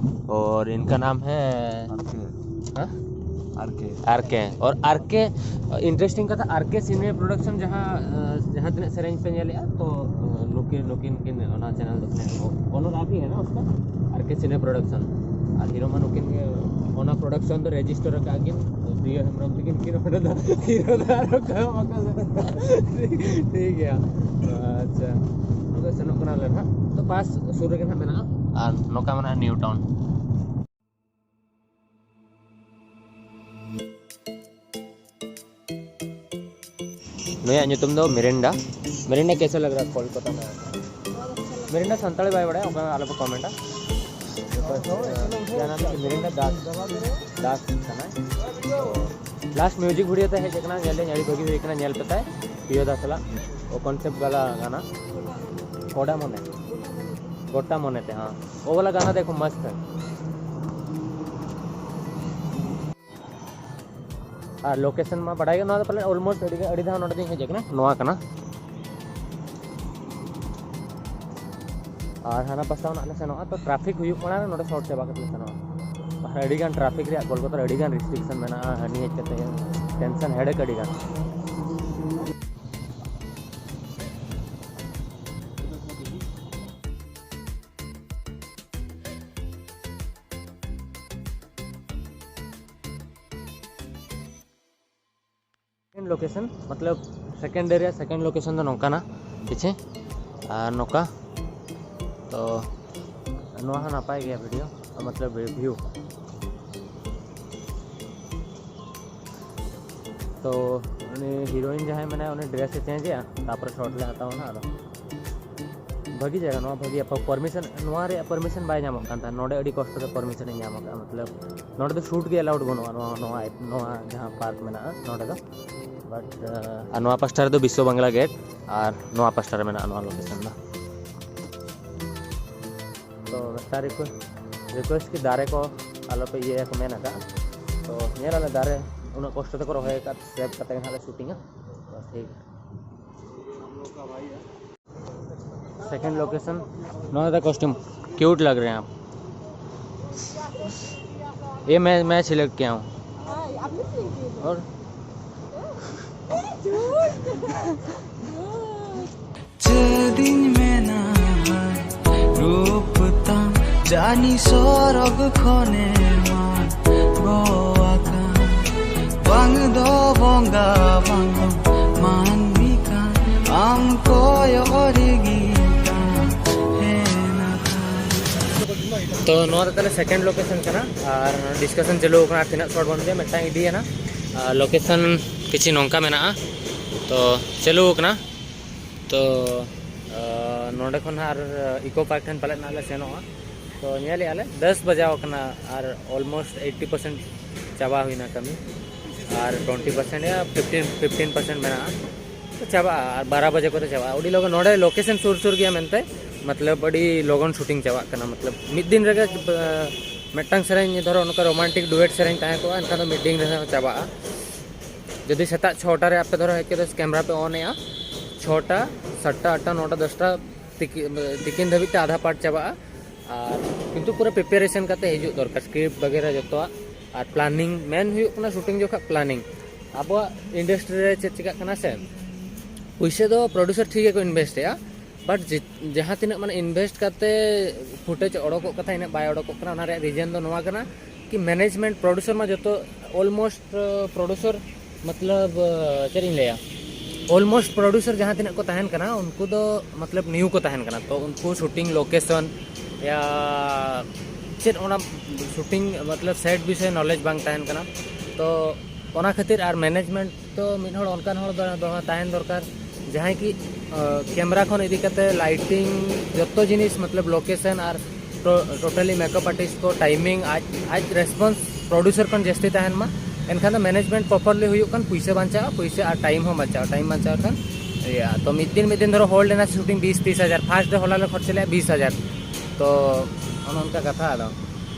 और इनका नाम है? आरके। हाँ? आरके। ᱟᱨᱠᱮ᱾ ᱟᱨ ᱟᱨᱠᱮ, ᱤᱱᱴᱟᱨᱮᱥᱴᱤᱝ ᱠᱟᱛᱷᱟ, ᱟᱨᱠᱮ ᱥᱤᱱᱮ ᱯᱨᱚᱰᱟᱠᱥᱚᱱ ᱡᱟᱦᱟᱸ, ᱟᱸ, ᱡᱟᱦᱟᱸ ᱛᱤᱱᱟᱹᱜ ᱥᱮᱨᱮᱧ ᱯᱮ ᱧᱮᱞᱮᱜᱼᱟ, ᱛᱚ, ᱟᱸ, ᱱᱩᱠᱤᱱ, ᱱᱩᱠᱤᱱ ᱠᱤᱱ ᱚᱱᱟ ᱪᱮᱱᱮᱞ ᱫᱚ ᱠᱤᱱ ᱳᱱᱟᱨ ᱟᱯ ᱦᱤ ᱦᱮ ᱱᱟ ᱩᱥᱠᱟ, ᱟᱨᱠᱮ ᱥᱤᱱᱮ ᱯᱨᱚᱰᱟᱠᱥᱚᱱ᱾ ᱟᱨ ᱦᱤᱨᱳ ᱢᱟ ᱱᱩᱠᱤᱱ ᱜᱮ ᱚᱱᱟ ᱯᱨᱚᱰᱟᱠᱥᱚᱱ ᱫᱚ ᱨᱮᱡᱤᱥᱴᱟᱨ ᱟᱠᱟᱫ ᱠᱤᱱ, ᱯᱨᱤᱭᱚ ᱦᱮᱢᱵᱨᱚᱢ ᱛᱟᱹᱠᱤᱱ ᱠᱤᱱ ᱚᱸᱰᱮ ᱫᱚ ᱦᱤᱨᱳ ᱫᱚ ᱟᱨ ᱚᱠᱟ ᱦᱚᱸ ᱵᱟᱠᱚ ᱞᱟᱹᱭ᱾ ᱴᱷᱤᱠ ᱜᱮᱭᱟ, ᱟᱪᱪᱷᱟ, ᱱᱚᱰᱮ ᱥᱮᱱᱚᱜ ᱠᱟᱱᱟᱞᱮ ᱱᱟᱦᱟᱜ, ᱛᱚ ᱯᱟᱥ ᱥᱩᱨ ᱨᱮᱜᱮ ᱱᱟᱦᱟᱜ ᱢᱮᱱᱟᱜᱼᱟ᱾ ᱟᱨ ᱱᱚᱝᱠᱟ ᱢᱮᱱᱟᱜᱼᱟ ᱱᱤᱭᱩ ᱴᱟᱣᱩᱱ᱾ ᱱᱩᱭᱟᱜ ᱧᱩᱛᱩᱢ ᱫᱚ ᱢᱤᱨᱤᱱᱰᱟ᱾ ᱢᱤᱨᱤᱱᱰᱟ ᱠᱮᱥᱟ ᱞᱟᱜᱽ ᱨᱟᱦᱟ ᱠᱳᱞᱠᱟᱛᱟ ᱢᱮ? ᱢᱤᱨᱤᱱᱰᱟ ᱥᱟᱱᱛᱟᱲᱤ ᱵᱟᱭ ᱵᱟᱲᱟᱭᱟ, ᱚᱱᱠᱟ ᱟᱞᱚᱯᱮ ᱠᱚᱢᱮᱱᱴᱟ᱾ ᱠᱮᱥᱟ ᱱᱟᱢ ᱦᱮ? ᱢᱤᱨᱤᱱᱰᱟ ᱫᱟᱥ, ᱫᱟᱥ ᱠᱟᱱᱟᱭ᱾ ᱞᱟᱥᱴ ᱢᱤᱭᱩᱡᱤᱠ ᱵᱷᱤᱰᱤᱭᱳ ᱛᱮ ᱦᱮᱡ ᱟᱠᱟᱱᱟ, ᱧᱮᱞ ᱞᱤᱧ ᱟᱹᱰᱤ ᱵᱷᱟᱹᱜᱤ ᱦᱩᱭ ᱟᱠᱟᱱᱟ, ᱧᱮᱞ ᱯᱮ ᱛᱟᱭ ᱯᱤᱭᱳ ᱫᱟ ᱥᱟᱞᱟᱜ᱾ वो कॉन्सेप्ट वाला गाना, कोडा मोने, गोटा मोने थे, हाँ। वो वाला गाना देखो, मस्त है। ᱟᱨ ᱞᱳᱠᱮᱥᱚᱱ ᱢᱟ ᱵᱟᱰᱟᱭ ᱜᱮ, ᱱᱚᱣᱟ ᱫᱚ ᱯᱟᱞᱮ ᱚᱞᱢᱳᱥᱴ ᱟᱹᱰᱤ, ᱟᱹᱰᱤ ᱫᱷᱟᱣ ᱱᱚᱰᱮ ᱫᱚᱧ ᱦᱮᱡ ᱟᱠᱟᱱᱟ, ᱱᱚᱣᱟ ᱠᱟᱱᱟ᱾ ᱟᱨ ᱦᱟᱱᱟ ᱯᱟᱥᱴᱟ ᱠᱷᱚᱱᱟᱜ ᱞᱮ ᱥᱮᱱᱚᱜᱼᱟ, ᱛᱚ ᱴᱨᱟᱯᱷᱤᱠ ᱦᱩᱭᱩᱜ ᱢᱟᱲᱟᱝ ᱨᱮ ᱱᱚᱰᱮ ᱥᱚᱨᱴ ᱪᱟᱵᱟ ᱠᱟᱛᱮ ᱞᱮ ᱥᱮᱱᱚᱜᱼᱟ᱾ ᱵᱟᱠᱷᱟᱱ ᱟᱹᱰᱤ ᱜᱟᱱ ᱴᱨᱟᱯᱷᱤᱠ ᱨᱮᱭᱟᱜ ᱠᱳᱞᱠᱟᱛᱟ ᱨᱮ ᱟᱹᱰᱤ ᱜᱟᱱ ᱨᱮᱥᱴᱨᱤᱠᱥᱚᱱ ᱢᱮᱱᱟᱜᱼᱟ, ᱦᱟᱹᱱᱤ ᱦᱮᱡ ᱠᱟᱛᱮ ᱴᱮᱱᱥᱚᱱ, ᱦᱮᱰᱮᱠ ᱟᱹᱰᱤ ᱜᱟᱱ᱾ सेकंड लोकेशन, मतलब सेकंड एरिया, सेकंड लोकेशन ᱫᱚ ᱱᱚᱝᱠᱟᱱᱟ ᱠᱤᱪᱷᱤ, ᱟᱨ ᱱᱚᱝᱠᱟ ᱛᱚ ᱱᱚᱣᱟ ᱦᱚᱸ ᱱᱟᱯᱟᱭ ᱜᱮᱭᱟ ᱵᱷᱤᱰᱤᱭᱳ, मतलब ᱵᱷᱤᱭᱩ᱾ ᱛᱚ ᱩᱱᱤ ᱦᱤᱨᱳᱭᱤᱱ ᱡᱟᱦᱟᱸᱭ ᱢᱮᱱᱟᱭᱟ, ᱩᱱᱤ ᱰᱨᱮᱥ ᱮ ᱪᱮᱧᱡᱽ ᱮᱜᱼᱟ, ᱛᱟᱨᱯᱚᱨᱮ ᱥᱚᱴ ᱞᱮ ᱦᱟᱛᱟᱣᱟ ᱱᱟᱦᱟᱜ᱾ ᱟᱫᱚ ᱵᱷᱟᱹᱜᱤ ᱡᱟᱭᱜᱟ, ᱱᱚᱣᱟ ᱵᱷᱟᱹᱜᱤ ᱯᱟᱨᱢᱤᱥᱚᱱ, ᱱᱚᱣᱟ ᱨᱮᱭᱟᱜ ᱯᱟᱨᱢᱤᱥᱚᱱ ᱵᱟᱭ ᱧᱟᱢᱚᱜ ᱠᱟᱱ ᱛᱟᱦᱮᱸᱫ, ᱱᱚᱰᱮ ᱟᱹᱰᱤ ᱠᱚᱥᱴᱚ ᱛᱮ ᱯᱟᱨᱢᱤᱥᱚᱱ ᱤᱧ ᱧᱟᱢ ᱟᱠᱟᱫᱼᱟ᱾ मतलब ᱱᱚᱰᱮ ᱫᱚ ᱥᱩᱴ ᱜᱮ ᱮᱞᱟᱣᱩᱰ ᱵᱟᱹᱱᱩᱜᱼᱟ, ᱱᱚᱣᱟ, ᱱᱚᱣᱟ, ᱱᱚᱣᱟ ᱡᱟᱦᱟᱸ ᱯᱟᱨᱠ ᱢᱮᱱᱟᱜᱼᱟ ᱱᱚᱰᱮ ᱫᱚ᱾ ᱵᱟᱴ ᱟᱨ ᱱᱚᱣᱟ ᱯᱟᱥᱴᱟ ᱨᱮᱫᱚ ᱵᱤᱥᱥᱚ ᱵᱟᱝᱞᱟ ᱜᱮᱴ, ᱟᱨ ᱱᱚᱣᱟ ᱯᱟᱥᱴᱟ ᱨᱮ ᱢᱮᱱᱟᱜᱼᱟ ᱱᱚᱣᱟ ᱞᱳᱠᱮᱥᱚᱱ ᱫᱚ᱾ ᱛᱚ ᱢᱤᱫᱴᱟᱝ ᱨᱤᱠᱩᱭᱮᱥᱴ, ᱨᱤᱠᱩᱭᱮᱥᱴ ᱠᱤ ᱫᱟᱨᱮ ᱠᱚ ᱟᱞᱚᱯᱮ ᱤᱭᱟᱹᱭᱟ ᱠᱚ ᱢᱮᱱ ᱟᱠᱟᱫᱼᱟ᱾ ᱛᱚ ᱧᱮᱞ ᱟᱞᱮ, ᱫᱟᱨᱮ ᱩᱱᱟᱹᱜ ᱠᱚᱥᱴᱚ ᱛᱮᱠᱚ ᱨᱚᱦᱚᱭ ᱟᱠᱟᱫ, ᱥᱮᱵᱷ ᱠᱟᱛᱮ ᱜᱮ ᱱᱟᱦᱟᱜ ᱞᱮ ᱥᱩᱴᱤᱝᱟ᱾ ᱵᱟᱥ ᱴᱷᱤᱠ᱾ Second location, Noida costume, cute लग रहे हैं आप। ये मैं, मैं सिलेक्ट किया हूँ। और ᱪᱮᱫᱤᱧ ᱢᱮᱱᱟ, ᱨᱩᱯ ᱛᱟᱢ ᱡᱟᱹᱱᱤ ᱥᱚᱨᱚᱜᱽ ᱠᱷᱚᱱᱮ ᱢᱟᱱ ᱜᱚᱣᱟ ᱠᱟᱱ, ᱵᱟᱝ ᱫᱚ ᱵᱚᱸᱜᱟ, ᱵᱟᱝ ᱫᱚ ᱢᱟᱹᱱᱢᱤ ᱠᱟᱱ, ᱟᱢ ᱠᱚᱭᱚᱜ ᱨᱮᱜᱮ ᱛᱟᱦᱮᱱᱟ᱾ ᱛᱚ ᱱᱚᱣᱟ ᱫᱚ ᱛᱟᱦᱞᱮ ᱥᱮᱠᱮᱱᱰ ᱞᱳᱠᱮᱥᱚᱱ ᱠᱟᱱᱟ, ᱟᱨ ᱰᱤᱥᱠᱟᱥᱚᱱ ᱪᱟᱹᱞᱩ ᱟᱠᱟᱱᱟ ᱛᱤᱱᱟᱹᱜ ᱥᱚᱴ ᱵᱚᱱ ᱤᱫᱤᱭᱟ᱾ ᱢᱤᱫᱴᱟᱝ ᱤᱫᱤᱭᱮᱱᱟ, ᱟᱨ ᱞᱳᱠᱮᱥᱚᱱ ᱠᱤᱪᱷᱤ ᱱᱚᱝᱠᱟ ᱢᱮᱱᱟᱜᱼᱟ, ᱛᱚ ᱪᱟᱹᱞᱩ ᱟᱠᱟᱱᱟ᱾ ᱛᱚ ᱟᱨ ᱱᱚᱰᱮ ᱠᱷᱚᱱ ᱦᱟᱸᱜ ᱟᱨ ᱤᱠᱳ ᱯᱟᱨᱠ ᱴᱷᱮᱱ ᱯᱟᱞᱮᱫ ᱱᱟᱜ ᱞᱮ ᱥᱮᱱᱚᱜᱼᱟ᱾ ᱛᱚ ᱧᱮᱞᱮᱫᱼᱟ ᱞᱮ ᱫᱚᱥ ᱵᱟᱡᱟᱣ ᱟᱠᱟᱱᱟ, ᱟᱨ ᱚᱞᱢᱳᱥᱴ ᱮᱭᱤᱴᱴᱤ ᱯᱟᱨᱥᱮᱱᱴ ᱪᱟᱵᱟ ᱦᱩᱭᱱᱟ ᱠᱟᱹᱢᱤ, ᱟᱨ ᱴᱩᱭᱮᱱᱴᱤ ᱯᱟᱨᱥᱮᱱᱴ ᱭᱟ ᱯᱷᱤᱯᱴᱤᱱ, ᱯᱷᱤᱯᱴᱤᱱ ᱯᱟᱨᱥᱮᱱᱴ ᱢᱮᱱᱟᱜᱼᱟ᱾ ᱪᱟᱵᱟᱜᱼᱟ ᱟᱨ ᱵᱟᱨᱚ ᱵᱟᱡᱮ ᱠᱚᱛᱮ ᱪᱟᱵᱟᱜᱼᱟ᱾ ᱟᱹᱰᱤ ᱞᱚᱜᱚᱱ ᱱᱚᱰᱮ ᱞᱳᱠᱮᱥᱚᱱ ᱥᱩᱨ ᱥᱩᱨ ᱜᱮᱭᱟ ᱢᱮᱱᱛᱮ, ᱢᱚᱛᱞᱚᱵ ᱟᱹᱰᱤ ᱞᱚᱜᱚᱱ ᱥᱩᱴᱤᱝ ᱪᱟᱵᱟᱜ ᱠᱟᱱᱟ᱾ ᱢᱚᱛᱞᱚᱵ ᱢᱤᱫ ᱫᱤᱱ ᱨᱮᱜᱮ ᱢᱤᱫᱴᱟᱝ ᱥᱮᱨᱮᱧ, ᱫᱷᱚᱨᱚ ᱱᱚᱝᱠᱟ ᱨᱳᱢᱟᱱᱴᱤᱠ ᱰᱩᱭᱮᱴ ᱥᱮᱨᱮᱧ ᱛᱟᱦᱮᱸ ᱠᱚᱜᱼᱟ, ᱮᱱᱠᱷᱟᱱ ᱫᱚ ᱢᱤᱫ ᱫᱤᱱ ᱨᱮᱦᱚᱸ ᱪᱟᱵᱟᱜᱼᱟ᱾ ᱡᱩᱫᱤ ᱥᱮᱛᱟᱜ ᱪᱷᱚᱴᱟ ᱨᱮ ᱟᱯᱮ ᱫᱷᱚᱨᱚ ᱦᱮᱡ ᱠᱟᱛᱮ ᱠᱮᱢᱮᱨᱟ ᱯᱮ ᱚᱱ ᱮᱜᱼᱟ, ᱪᱷᱚᱴᱟ, ᱥᱟᱛᱴᱟ, ᱟᱴᱴᱟ, ᱱᱚᱴᱟ, ᱫᱚᱥᱴᱟ ᱛᱤᱠᱤ-, ᱛᱤᱠᱤᱱ ᱫᱷᱟᱹᱵᱤᱡ ᱛᱮ ᱟᱫᱷᱟ ᱯᱟᱨᱴ ᱪᱟᱵᱟᱜᱼᱟ᱾ ᱟᱨ ᱠᱤᱱᱛᱩ ᱯᱩᱨᱟᱹ ᱯᱨᱤᱯᱟᱨᱮᱥᱚᱱ ᱠᱟᱛᱮ ᱦᱤᱡᱩᱜ ᱫᱚᱨᱠᱟᱨ, ᱥᱠᱨᱤᱯᱴ ᱵᱟᱜᱮᱨᱟ ᱡᱚᱛᱚᱣᱟᱜ᱾ ᱟᱨ ᱯᱞᱟᱱᱤᱝ, ᱢᱮᱱ ᱦᱩᱭᱩᱜ ᱠᱟᱱᱟ ᱥᱩᱴᱤᱝ ᱡᱚᱠᱷᱚᱱ ᱯᱞᱟᱱᱤᱝ᱾ ᱟᱵᱚᱣᱟᱜ ᱤᱱᱰᱟᱥᱴᱨᱤ ᱨᱮ ᱪᱮᱫ ᱪᱤᱠᱟᱹᱜ ᱠᱟᱱᱟ ᱥᱮ, ᱯᱩᱭᱥᱟᱹ ᱫᱚ ᱯᱨᱚᱰᱩᱥᱟᱨ ᱴᱷᱤᱠ ᱜᱮᱠᱚ ᱤᱱᱵᱷᱮᱥᱴ ᱮᱜᱼᱟ, ᱵᱟᱴ ᱡᱟᱦᱟᱸ ᱛᱤᱱᱟᱹᱜ ᱢᱟᱱᱮ ᱤᱱᱵᱷᱮᱥᱴ ᱠᱟᱛᱮ ᱯᱷᱩᱴᱮᱡᱽ ᱚᱰᱚᱠᱚᱜ ᱠᱟᱛᱷᱟ, ᱤᱱᱟᱹᱜ ᱵᱟᱭ ᱚᱰᱚᱠᱚᱜ ᱠᱟᱱᱟ᱾ ᱚᱱᱟ ᱨᱮᱭᱟᱜ ᱨᱤᱡᱮᱱ ᱫᱚ ᱱᱚᱣᱟ ᱠᱟᱱᱟ ᱠᱤ ᱢᱮᱱᱮᱡᱽᱢᱮᱱᱴ, ᱯᱨᱚᱰᱩᱥᱟᱨ ᱢᱟ ᱡᱚᱛᱚ ᱚᱞᱢᱳᱥᱴ ᱯᱨᱚᱰᱩᱥᱟᱨ ᱢᱚᱛᱞᱚᱵ ᱪᱮᱫ ᱤᱧ ᱞᱟᱹᱭᱟ, ᱚᱞᱢᱳᱥᱴ ᱯᱨᱚᱰᱩᱥᱟᱨ ᱡᱟᱦᱟᱸ ᱛᱤᱱᱟᱹᱜ ᱠᱚ ᱛᱟᱦᱮᱱ ᱠᱟᱱᱟ, ᱩᱱᱠᱩ ᱫᱚ ᱢᱚᱛᱞᱚᱵ ᱱᱤᱭᱩ ᱠᱚ ᱛᱟᱦᱮᱱ ᱠᱟᱱᱟ᱾ ᱛᱚ ᱩᱱᱠᱩ ᱥᱩᱴᱤᱝ ᱞᱳᱠᱮᱥᱚᱱ ᱭᱟ ᱪᱮᱫ ᱚᱱᱟ ᱥᱩᱴᱤᱝ ᱢᱚᱛᱞᱚᱵ ᱥᱮᱴ ᱵᱤᱥᱚᱭ ᱱᱚᱞᱮᱡᱽ ᱵᱟᱝ ᱛᱟᱦᱮᱱ ᱠᱟᱱᱟ᱾ ᱛᱚ ᱚᱱᱟ ᱠᱷᱟᱹᱛᱤᱨ ᱟᱨ ᱢᱮᱱᱮᱡᱽᱢᱮᱱᱴ ᱛᱚ ᱢᱤᱫ ᱦᱚᱲ ᱚᱱᱠᱟᱱ ᱦᱚᱲ ᱫᱚ ᱫᱚᱦᱚ ᱛᱟᱦᱮᱱ ᱫᱚᱨᱠᱟᱨ, ᱡᱟᱦᱟᱸᱭ ᱠᱤ ᱠᱮᱢᱮᱨᱟ ᱠᱷᱚᱱ ᱤᱫᱤ ᱠᱟᱛᱮ ᱞᱟᱭᱴᱤᱝ, ᱡᱚᱛᱚ ᱡᱤᱱᱤᱥ ᱢᱚᱛᱞᱚᱵ ᱞᱳᱠᱮᱥᱚᱱ ᱟᱨ ᱴᱳᱴᱟᱞᱤ ᱢᱮᱠᱟᱯ ᱟᱨᱴᱤᱥᱴ ᱠᱚ, ᱴᱟᱭᱢᱤᱝ, ᱟᱡ ᱟᱡ ᱨᱮᱥᱯᱚᱱᱥ ᱯᱨᱚᱰᱩᱥᱟᱨ ᱠᱷᱚᱱ ᱡᱟᱹᱥᱛᱤ ᱛᱟᱦᱮᱱ ᱢᱟ᱾ ᱮᱱᱠᱷᱟᱱ ᱫᱚ ᱢᱮᱱᱮᱡᱽᱢᱮᱱᱴ ᱯᱨᱚᱯᱟᱨᱞᱤ ᱦᱩᱭᱩᱜ ᱠᱷᱟᱱ ᱯᱩᱭᱥᱟᱹ ᱵᱟᱧᱪᱟᱜᱼᱟ, ᱯᱩᱭᱥᱟᱹ ᱟᱨ ᱴᱟᱭᱤᱢ ᱦᱚᱸ ᱵᱟᱧᱪᱟᱜᱼᱟ᱾ ᱴᱟᱭᱤᱢ ᱵᱟᱧᱪᱟᱣ ᱠᱷᱟᱱ ᱤᱭᱟᱹ ᱛᱚ ᱢᱤᱫ ᱫᱤᱱ ᱢᱤᱫ ᱫᱤᱱ ᱫᱷᱚᱨᱚ ᱦᱚᱲ ᱞᱮᱱᱟ ᱥᱩᱴᱤᱝ ᱵᱤᱥ ᱛᱤᱥ ᱦᱟᱡᱟᱨ, ᱯᱷᱟᱥᱴ ᱰᱮ ᱦᱚᱞᱟ ᱞᱮ ᱠᱷᱚᱨᱪᱟ ᱞᱮᱫᱼᱟ ᱵᱤᱥ ᱦᱟᱡᱟᱨ᱾ ᱛᱚ ᱚᱱᱮ ᱚᱱᱠᱟ ᱠᱟᱛᱷᱟ᱾ ᱟᱫᱚ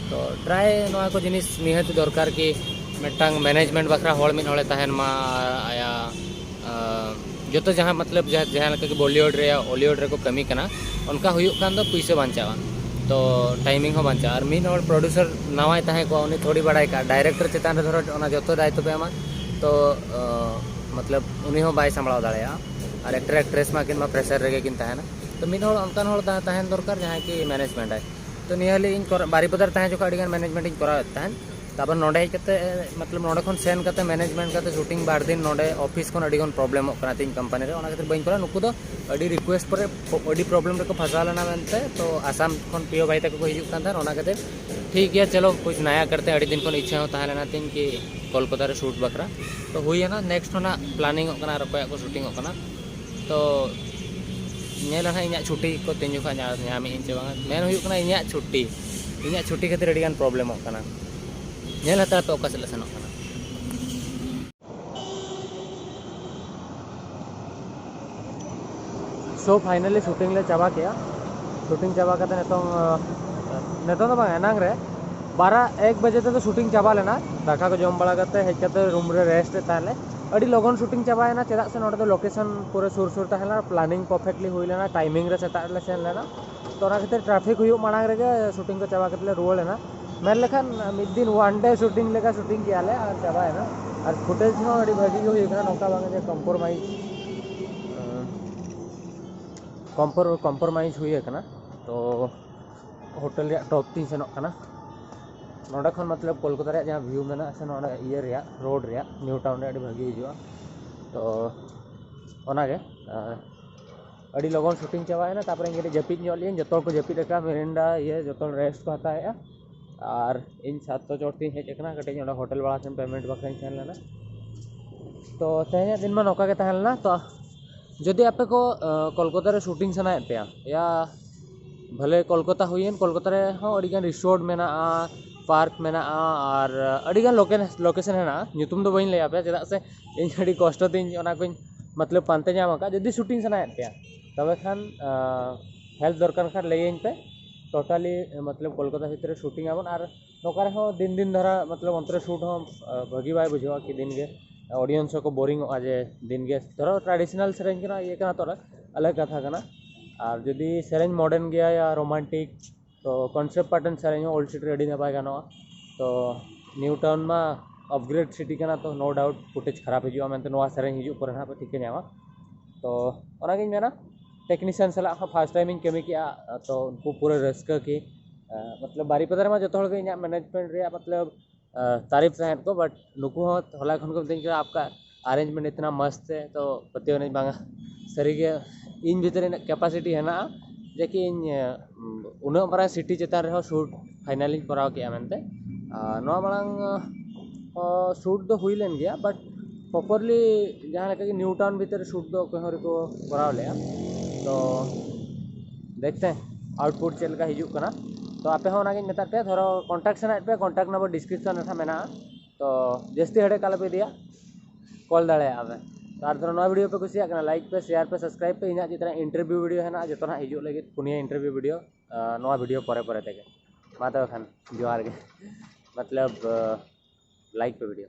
ᱛᱚ ᱴᱨᱟᱭ ᱱᱚᱣᱟ ᱠᱚ ᱡᱤᱱᱤᱥ ᱱᱤᱦᱟᱹᱛ ᱫᱚᱨᱠᱟᱨ ᱠᱤ ᱢᱤᱫᱴᱟᱝ ᱢᱮᱱᱮᱡᱽᱢᱮᱱᱴ ᱵᱟᱠᱷᱨᱟ ᱦᱚᱲ ᱢᱤᱫ ᱦᱚᱲᱮ ᱛᱟᱦᱮᱱ ᱢᱟ, ᱟᱭᱟᱜ ᱡᱚᱛᱚ ᱡᱟᱦᱟᱸ ᱢᱚᱛᱞᱚᱵ ᱡᱟᱦᱟᱸ ᱡᱟᱦᱟᱸ ᱞᱮᱠᱟ ᱜᱮ ᱵᱚᱞᱤᱣᱩᱰ ᱨᱮᱭᱟᱜ ᱦᱚᱞᱤᱣᱩᱰ ᱨᱮᱠᱚ ᱠᱟᱹᱢᱤ ᱠᱟᱱᱟ, ᱚᱱᱠᱟ ᱦᱩᱭᱩᱜ ᱠᱷᱟᱱ ᱫᱚ ᱯᱩᱭᱥᱟᱹ ᱵᱟᱧᱪᱟᱜᱼᱟ᱾ ᱛᱚ ᱴᱟᱭᱢᱤᱝ ᱦᱚᱸ ᱵᱟᱧᱪᱟᱜᱼᱟ᱾ ᱟᱨ ᱢᱤᱫ ᱦᱚᱲ ᱯᱨᱚᱰᱩᱥᱟᱨ ᱱᱟᱣᱟᱭ ᱛᱟᱦᱮᱸ ᱠᱚᱜᱼᱟ, ᱩᱱᱤ ᱛᱷᱚᱲᱤ ᱵᱟᱲᱟᱭ ᱠᱟᱜᱼᱟ, ᱰᱟᱭᱨᱮᱠᱴᱚᱨ ᱪᱮᱛᱟᱱ ᱨᱮ ᱫᱷᱚᱨᱚ ᱚᱱᱟ ᱡᱚᱛᱚ ᱫᱟᱭᱤᱛᱛᱚ ᱯᱮ ᱮᱢᱟ, ᱛᱚ ᱢᱚᱛᱞᱚᱵ ᱩᱱᱤ ᱦᱚᱸ ᱵᱟᱭ ᱥᱟᱢᱵᱲᱟᱣ ᱫᱟᱲᱮᱭᱟᱜᱼᱟ᱾ ᱟᱨ ᱮᱠᱴᱟᱨ ᱮᱠᱴᱨᱮᱥ ᱢᱟ ᱠᱤᱱ ᱢᱟ ᱯᱨᱮᱥᱟᱨ ᱨᱮᱜᱮ ᱠᱤᱱ ᱛᱟᱦᱮᱱᱟ᱾ ᱛᱚ ᱢᱤᱫ ᱦᱚᱲ ᱚᱱᱠᱟᱱ ᱦᱚᱲ ᱛᱟᱦᱮᱸ ᱛᱟᱦᱮᱱ ᱫᱚᱨᱠᱟᱨ ᱡᱟᱦᱟᱸᱭ ᱠᱤ ᱢᱮᱱᱮᱡᱽᱢᱮᱱᱴ ᱟᱭ᱾ ᱛᱚ ᱱᱤᱭᱟᱹ ᱦᱤᱞᱳᱜ ᱤᱧ ᱠᱚᱨᱟᱣ, ᱵᱟᱨᱤᱯᱟᱫᱟ ᱨᱮ ᱛᱟᱦᱮᱸ ᱡᱚᱠᱷᱚᱱ ᱟᱹᱰᱤᱜᱟᱱ ᱢᱮᱱᱮᱡᱽᱢᱮᱱᱴ ᱤᱧ ᱠᱚᱨᱟᱣᱮᱫ ᱛᱟᱦᱮᱸᱫ᱾ ᱛᱟᱨᱯᱚᱨ ᱱᱚᱸᱰᱮ ᱦᱮᱡ ᱠᱟᱛᱮ ᱢᱚᱛᱞᱚᱵ ᱱᱚᱸᱰᱮ ᱠᱷᱚᱱ ᱥᱮᱱ ᱠᱟᱛᱮ ᱢᱮᱱᱮᱡᱽᱢᱮᱱᱴ ᱠᱟᱛᱮ ᱥᱩᱴᱤᱝ ᱵᱟᱨ ᱫᱤᱱ ᱱᱚᱸᱰᱮ ᱚᱯᱷᱤᱥ ᱠᱷᱚᱱ ᱟᱹᱰᱤᱜᱟᱱ ᱯᱨᱚᱵᱞᱮᱢᱚᱜ ᱠᱟᱱᱟ ᱛᱤᱧ ᱠᱳᱢᱯᱟᱱᱤ ᱨᱮ, ᱚᱱᱟ ᱠᱷᱟᱹᱛᱤᱨ ᱵᱟᱹᱧ ᱠᱚᱨᱟᱣᱟ᱾ ᱱᱩᱠᱩ ᱫᱚ ᱟᱹᱰᱤ ᱨᱤᱠᱩᱭᱮᱥᱴ ᱯᱚᱨᱮ ᱟᱹᱰᱤ ᱯᱨᱚᱵᱞᱮᱢ ᱨᱮᱠᱚ ᱯᱷᱟᱸᱥᱟᱣ ᱞᱮᱱᱟ ᱢᱮᱱᱛᱮ, ᱛᱚ ᱟᱥᱟᱢ ᱠᱷᱚᱱ ᱯᱤᱭᱳ ᱵᱷᱟᱭ ᱛᱟᱠᱚ ᱠᱚ ᱦᱤᱡᱩᱜ ᱠᱟᱱ ᱛᱟᱦᱮᱸᱫ, ᱚᱱᱟ ᱠᱷᱟᱹᱛᱤᱨ ᱴᱷᱤᱠ ᱜᱮᱭᱟ, ᱪᱚᱞᱚ ᱠᱩᱪ ᱱᱟᱭᱟ ᱠᱟᱨᱛᱮ, ᱟᱹᱰᱤ ᱫᱤᱱ ᱠᱷᱚᱱ ᱤᱪᱪᱷᱟᱹ ᱦᱚᱸ ᱛᱟᱦᱮᱸ ᱞᱮᱱᱟ ᱛᱤᱧ ᱠᱤ ᱠᱳᱞᱠᱟᱛᱟ ᱨᱮ ᱥᱩᱴ ᱵᱟᱠᱷᱨᱟ᱾ ᱛᱚ ᱦᱩᱭᱮᱱᱟ, ᱱᱮᱠᱥᱴ ᱦᱚᱸ ᱱᱟᱜ ᱯᱞᱟᱱᱤᱝᱚᱜ ᱠᱟᱱᱟ ᱟᱨ ᱚᱠᱚᱭᱟᱜ ᱠᱚ ᱥᱩᱴᱤᱝᱚᱜ ᱠᱟᱱᱟ᱾ ᱛᱚ ᱧᱮᱞᱟ ᱦᱟᱸᱜ ᱤᱧᱟᱹᱜ ᱪᱷᱩᱴᱤ ᱠᱚ ᱛᱤᱱ ᱡᱚᱠᱷᱚᱱ ᱧᱟ-, ᱧᱟᱢᱮᱫ ᱟᱹᱧ ᱥᱮ ᱵᱟᱝᱟ᱾ ᱢᱮᱱ ᱦᱩᱭᱩᱜ ᱠᱟᱱᱟ ᱤᱧᱟᱹᱜ ᱪᱷᱩᱴᱤ, ᱤᱧᱟᱹᱜ ᱪᱷᱩᱴᱤ ᱠᱷᱟᱹᱛᱤᱨ ᱟᱹᱰᱤᱜᱟᱱ ᱯᱨᱚᱵᱞᱮᱢᱚᱜ ᱠᱟᱱᱟ᱾ ᱧᱮᱞ ᱦᱟᱛᱟᱲ ᱯᱮ ᱚᱠᱟ ᱥᱮᱫ ᱞᱮ ᱥᱮᱱᱚᱜ ᱠᱟᱱᱟ᱾ So finally shooting ᱞᱮ ᱪᱟᱵᱟ ᱠᱮᱜᱼᱟ᱾ ᱥᱩᱴᱤᱝ ᱪᱟᱵᱟ ᱠᱟᱛᱮ ᱱᱤᱛᱚᱝ, ᱱᱤᱛᱚᱝ ᱫᱚ ᱵᱟᱝ, ᱮᱱᱟᱝ ᱨᱮ ᱵᱟᱨᱟ ᱮᱠ ᱵᱟᱡᱮ ᱛᱮᱫᱚ ᱥᱩᱴᱤᱝ ᱪᱟᱵᱟ ᱞᱮᱱᱟ᱾ ᱫᱟᱠᱟ ᱠᱚ ᱡᱚᱢ ᱵᱟᱲᱟ ᱠᱟᱛᱮ ᱦᱮᱡ ᱠᱟᱛᱮ ᱨᱩᱢ ᱨᱮ ᱨᱮᱥᱴ ᱮᱫ ᱛᱟᱦᱮᱸᱫ ᱞᱮ᱾ ᱟᱹᱰᱤ ᱞᱚᱜᱚᱱ ᱥᱩᱴᱤᱝ ᱪᱟᱵᱟᱭᱮᱱᱟ, ᱪᱮᱫᱟᱜ ᱥᱮ ᱱᱚᱰᱮ ᱫᱚ ᱞᱳᱠᱮᱥᱚᱱ ᱯᱩᱨᱟᱹ ᱥᱩᱨ ᱥᱩᱨ ᱛᱟᱦᱮᱸ ᱞᱮᱱᱟ, ᱯᱞᱟᱱᱤᱝ ᱯᱟᱨᱯᱷᱮᱠᱴᱞᱤ ᱦᱩᱭ ᱞᱮᱱᱟ, ᱴᱟᱭᱢᱤᱝ ᱨᱮ ᱥᱮᱛᱟᱜ ᱨᱮᱞᱮ ᱥᱮᱱ ᱞᱮᱱᱟ᱾ ᱛᱚ ᱚᱱᱟ ᱠᱷᱟᱹᱛᱤᱨ ᱴᱨᱟᱯᱷᱤᱠ ᱦᱩᱭᱩᱜ ᱢᱟᱲᱟᱝ ᱨᱮᱜᱮ ᱥᱩᱴᱤᱝ ᱠᱚ ᱪᱟᱵᱟ ᱠᱟᱛᱮ ᱞᱮ ᱨᱩᱣᱟᱹᱲ ᱮᱱᱟ᱾ ᱢᱮᱱ ᱞᱮᱠᱷᱟᱱ ᱢᱤᱫ ᱫᱤᱱ ᱚᱣᱟᱱ ᱰᱮ ᱥᱩᱴᱤᱝ ᱞᱮᱠᱟ ᱥᱩᱴᱤᱝ ᱠᱮᱜᱼᱟ ᱞᱮ ᱟᱨ ᱪᱟᱵᱟᱭᱮᱱᱟ᱾ ᱟᱨ ᱯᱷᱩᱴᱮᱡᱽ ᱦᱚᱸ ᱟᱹᱰᱤ ᱵᱷᱟᱹᱜᱤ ᱜᱮ ᱦᱩᱭ ᱠᱟᱱᱟ, ᱱᱚᱝᱠᱟ ᱵᱟᱝ ᱡᱮ ᱠᱚᱢᱯᱨᱳᱢᱟᱭᱤᱡᱽ, ᱠᱚᱢᱯᱨᱳᱢᱟᱭᱤᱡᱽ ᱦᱩᱭ ᱟᱠᱟᱱᱟ᱾ ᱛᱚ ᱦᱳᱴᱮᱞ ᱨᱮᱭᱟᱜ ᱴᱚᱯ ᱛᱤᱧ ᱥᱮᱱᱚᱜ ᱠᱟᱱᱟ᱾ ᱱᱚᱸᱰᱮ ᱠᱷᱚᱱ ᱢᱚᱛᱞᱚᱵ ᱠᱳᱞᱠᱟᱛᱟ ᱨᱮᱭᱟᱜ ᱡᱟᱦᱟᱸ ᱵᱷᱤᱭᱩ ᱢᱮᱱᱟᱜᱼᱟ ᱥᱮ, ᱱᱚᱰᱮ ᱤᱭᱟᱹ ᱨᱮᱭᱟᱜ, ᱨᱳᱰ ᱨᱮᱭᱟᱜ, ᱱᱤᱭᱩ ᱴᱟᱣᱩᱱ ᱨᱮ ᱟᱹᱰᱤ ᱵᱷᱟᱹᱜᱤ ᱦᱤᱡᱩᱜᱼᱟ᱾ ᱛᱚ ᱚᱱᱟᱜᱮ, ᱟᱨ ᱟᱹᱰᱤ ᱞᱚᱜᱚᱱ ᱥᱩᱴᱤᱝ ᱪᱟᱵᱟᱭᱮᱱᱟ᱾ ᱛᱟᱨᱯᱚᱨᱮ ᱤᱧ ᱠᱟᱹᱴᱤᱡ ᱡᱟᱹᱯᱤᱫ ᱧᱚᱜ ᱞᱮᱜᱼᱟᱹᱧ, ᱡᱚᱛᱚ ᱦᱚᱲ ᱠᱚ ᱡᱟᱹᱯᱤᱫ ᱟᱠᱟᱫᱼᱟ, ᱢᱮᱨᱮᱱᱰᱟ ᱤᱭᱟᱹ ᱡᱚᱛᱚ ᱦᱚᱲ ᱨᱮᱥᱴ ᱠᱚ ᱦᱟᱛᱟᱣᱮᱫᱼᱟ᱾ ᱟᱨ ᱤᱧ ᱥᱟᱛ ᱪᱚᱴ ᱛᱤᱧ ᱦᱮᱡ ᱟᱠᱟᱱᱟ, ᱠᱟᱹᱴᱤᱡ ᱚᱸᱰᱮ ᱦᱳᱴᱮᱞ ᱵᱟᱞᱟ ᱴᱷᱮᱱ ᱯᱮᱢᱮᱱᱴ ᱵᱟᱠᱷᱨᱟᱧ ᱥᱮᱱ ᱞᱮᱱᱟ᱾ ᱛᱚ ᱛᱮᱦᱮᱧᱟᱜ ᱫᱤᱱ ᱢᱟ ᱱᱚᱝᱠᱟ ᱜᱮ ᱛᱟᱦᱮᱸ ᱞᱮᱱᱟ᱾ ᱛᱚ ᱡᱩᱫᱤ ᱟᱯᱮ ᱠᱚ, ᱟ, ᱠᱳᱞᱠᱟᱛᱟ ᱨᱮ ᱥᱩᱴᱤᱝ ᱥᱟᱱᱟᱭᱮᱫ ᱯᱮᱭᱟ, ᱭᱟ ᱵᱷᱟᱞᱮ ᱠᱳᱞᱠᱟᱛᱟ ᱦᱩᱭᱮᱱ, ᱠᱳᱞᱠᱟᱛᱟ ᱨᱮᱦᱚᱸ ᱟᱹᱰᱤᱜᱟᱱ ᱨᱤᱥᱳᱨᱴ ᱢᱮᱱᱟᱜᱼᱟ, ᱯᱟᱨᱠ ᱢᱮᱱᱟᱜᱼᱟ, ᱟᱨ ᱟᱹᱰᱤᱜᱟᱱ ᱞᱳᱠᱮ-, ᱞᱳᱠᱮᱥᱚᱱ ᱦᱮᱱᱟᱜᱼᱟ᱾ ᱧᱩᱛᱩᱢ ᱫᱚ ᱵᱟᱹᱧ ᱞᱟᱹᱭ ᱟᱯᱮᱭᱟ, ᱪᱮᱫᱟᱜ ᱥᱮ ᱤᱧ ᱟᱹᱰᱤ ᱠᱚᱥᱴᱚ ᱛᱤᱧ ᱚᱱᱟ ᱠᱚᱧ ᱢᱚᱛᱞᱚᱵ ᱯᱟᱱᱛᱮ ᱧᱟᱢ ᱟᱠᱟᱫ᱾ ᱡᱩᱫᱤ ᱥᱩᱴᱤᱝ ᱥᱟᱱᱟᱭᱮᱫ ᱯᱮᱭᱟ, ᱛᱚᱵᱮ ᱠᱷᱟᱱ, ᱟ, ᱦᱮᱞᱯ ᱫᱚᱨᱠᱟᱨ ᱠᱷᱟᱱ ᱞᱟᱹᱭᱟᱹᱧ ᱯᱮ᱾ ᱴᱳᱴᱟᱞᱤ ᱢᱚᱛᱞᱚᱵ ᱠᱳᱞᱠᱟᱛᱟ ᱵᱷᱤᱛᱨᱤ ᱨᱮ ᱥᱩᱴᱤᱝ ᱟᱵᱚᱱ, ᱟᱨ ᱱᱚᱝᱠᱟ ᱨᱮᱦᱚᱸ ᱫᱤᱱ ᱫᱤᱱ ᱫᱷᱟᱨᱟ ᱢᱚᱛᱞᱚᱵ ᱚᱱᱛᱮ ᱨᱮ ᱥᱩᱴ ᱦᱚᱸ, ᱟ, ᱵᱷᱟᱹᱜᱤ ᱵᱟᱭ ᱵᱩᱡᱷᱟᱹᱣᱟ ᱠᱤ ᱫᱤᱱ ᱜᱮ ᱚᱰᱤᱭᱮᱱᱥ ᱦᱚᱸᱠᱚ ᱵᱳᱨᱤᱝ ᱚᱜᱼᱟ ᱡᱮ ᱫᱤᱱ ᱜᱮ ᱫᱷᱚᱨᱚ ᱴᱨᱟᱰᱤᱥᱚᱱᱟᱞ ᱥᱮᱨᱮᱧ ᱠᱟᱱᱟ, ᱤᱭᱟᱹ ᱠᱟᱱᱟ, ᱛᱚ ᱟᱞᱟᱜᱽ ᱠᱟᱛᱷᱟ ᱠᱟᱱᱟ᱾ ᱟᱨ ᱡᱩᱫᱤ ᱥᱮᱨᱮᱧ ᱢᱚᱰᱟᱨᱱ ᱜᱮᱭᱟ ᱭᱟ ᱨᱳᱢᱟᱱᱴᱤᱠ, ᱛᱚ ᱠᱚᱱᱥᱮᱯᱴ ᱯᱟᱴᱟᱱ ᱥᱮᱨᱮᱧ ᱦᱚᱸ ᱳᱞᱰ ᱥᱤᱴᱤ ᱨᱮ ᱟᱹᱰᱤ ᱱᱟᱯᱟᱭ ᱜᱟᱱᱚᱜᱼᱟ᱾ ᱛᱚ ᱱᱤᱭᱩ ᱴᱟᱣᱩᱱ ᱢᱟ ᱟᱯᱜᱨᱮᱰ ᱥᱤᱴᱤ ᱠᱟᱱᱟ, ᱛᱚ ᱱᱳ ᱰᱟᱣᱩᱴ ᱯᱷᱩᱴᱮᱡᱽ ᱠᱷᱟᱨᱟᱯ ᱦᱤᱡᱩᱜᱼᱟ ᱢᱮᱱᱛᱮ ᱱᱚᱣᱟ ᱥᱮᱨᱮᱧ ᱦᱤᱡᱩᱜ ᱯᱚᱨᱮ ᱱᱟᱦᱟᱜ ᱯᱮ ᱴᱷᱤᱠᱟᱹ ᱧᱟᱢᱟ᱾ ᱛᱚ ᱚᱱᱟᱜᱤᱧ ᱢᱮᱱᱟ, ᱴᱮᱠᱱᱤᱥᱤᱭᱟᱱ ᱥᱟᱞᱟᱜ ᱦᱚᱸ ᱯᱷᱟᱥᱴ ᱴᱟᱭᱤᱢ ᱤᱧ ᱠᱟᱹᱢᱤ ᱠᱮᱜᱼᱟ, ᱛᱚ ᱩᱱᱠᱩ ᱯᱩᱨᱟᱹ ᱨᱟᱹᱥᱠᱟᱹ ᱠᱤ, ᱟ, ᱢᱚᱛᱞᱚᱵ ᱵᱟᱨᱤᱯᱟᱫᱟ ᱨᱮᱢᱟ ᱡᱚᱛᱚ ᱦᱚᱲ ᱜᱮ ᱤᱧᱟᱹᱜ ᱢᱮᱱᱮᱡᱽᱢᱮᱱᱴ ᱨᱮᱭᱟᱜ ᱢᱚᱛᱞᱚᱵ, ᱟ, ᱛᱟᱨᱤᱯ ᱛᱟᱦᱮᱸᱫ ᱠᱚ, ᱵᱟᱴ ᱱᱩᱠᱩ ᱦᱚᱸ ᱦᱚᱞᱟ ᱠᱷᱚᱱ ᱠᱚ ᱢᱤᱛᱟᱹᱧ ᱠᱟᱱᱟ, "ᱟᱯᱠᱟ ᱟᱨᱮᱧᱡᱽᱢᱮᱱᱴ ᱤᱛᱱᱟ ᱢᱚᱥᱛ ᱦᱮ", ᱛᱚ ᱯᱟᱹᱛᱭᱟᱹᱣ ᱱᱟᱹᱧ ᱵᱟᱝᱟ ᱥᱟᱹᱨᱤᱜᱮ ᱤᱧ ᱵᱷᱤᱛᱨᱤ ᱨᱮ ᱤᱱᱟᱹᱜ ᱠᱮᱯᱟᱥᱤᱴᱤ ᱦᱮᱱᱟᱜᱼᱟ ᱡᱮ ᱠᱤ ᱤᱧ, ᱟ, ᱩᱱᱟᱹᱜ ᱢᱟᱨᱟᱝ ᱥᱤᱴᱤ ᱪᱮᱛᱟᱱ ᱨᱮᱦᱚᱸ ᱥᱩᱴ ᱯᱷᱟᱭᱱᱟᱞᱤᱧ ᱠᱚᱨᱟᱣ ᱠᱮᱜᱼᱟ ᱢᱮᱱᱛᱮ᱾ ᱟᱨ ᱱᱚᱣᱟ ᱢᱟᱲᱟᱝ, ᱟ, ᱥᱩᱴ ᱫᱚ ᱦᱩᱭ ᱞᱮᱱ ᱜᱮᱭᱟ, ᱵᱟᱴ ᱯᱨᱚᱯᱟᱨᱞᱤ ᱡᱟᱦᱟᱸ ᱞᱮᱠᱟ ᱜᱮ ᱱᱤᱭᱩ ᱴᱟᱣᱩᱱ ᱵᱷᱤᱛᱨᱤ ᱨᱮ ᱥᱩᱴ ᱫᱚ ᱚᱠᱚᱭ ᱦᱚᱸ ᱟᱹᱣᱨᱤ ᱠᱚ ᱠᱚᱨᱟᱣ ᱞᱮᱜᱼᱟ᱾ ᱛᱚ ᱫᱮᱠᱷᱛᱮ ᱦᱮᱸ ᱟᱣᱩᱴᱯᱩᱴ ᱪᱮᱫ ᱞᱮᱠᱟ ᱦᱤᱡᱩᱜ ᱠᱟᱱᱟ᱾ ᱛᱚ ᱟᱯᱮ ᱦᱚᱸ ᱚᱱᱟᱜᱤᱧ ᱢᱮᱛᱟᱫ ᱯᱮᱭᱟ, ᱫᱷᱚᱨᱚ ᱠᱚᱱᱴᱟᱠᱴ ᱥᱟᱱᱟᱭᱮᱫ ᱯᱮᱭᱟ, ᱠᱚᱱᱴᱟᱠᱴ ᱱᱟᱢᱵᱟᱨ ᱰᱤᱥᱠᱨᱤᱯᱥᱚᱱ ᱨᱮ ᱱᱟᱦᱟᱜ ᱢᱮᱱᱟᱜᱼᱟ᱾ ᱛᱚ ᱡᱟᱹᱥᱛᱤ ᱦᱮᱰᱮᱠ ᱟᱞᱚᱯᱮ ᱤᱫᱤᱭᱟ, ᱠᱚᱞ ᱫᱟᱲᱮᱭᱟᱜᱼᱟ ᱯᱮ᱾ ᱟᱨ ᱫᱷᱚᱨᱚ ᱱᱚᱣᱟ video ᱯᱮ ᱠᱩᱥᱤᱭᱟᱜ ᱠᱟᱱᱟ, like ᱯᱮ, share ᱯᱮ, subscribe ᱯᱮ᱾ ᱤᱧᱟᱹᱜ ᱡᱮᱛᱮᱱᱟᱜ interview video ᱦᱮᱱᱟᱜᱼᱟ, ᱡᱚᱛᱚᱱᱟᱜ ᱦᱤᱡᱩᱜ ᱞᱟᱹᱜᱤᱫ ᱯᱩᱱᱭᱟᱹ interview video, ᱟᱸ, ᱱᱚᱣᱟ video ᱯᱚᱨᱮ ᱯᱚᱨᱮ ᱛᱮᱜᱮ᱾ ᱢᱟ ᱛᱚᱵᱮ ᱠᱷᱟᱱ ᱡᱚᱦᱟᱨ ᱜᱮ᱾ ᱢᱚᱛᱞᱚᱵ, ᱟᱸ, like ᱯᱮ video᱾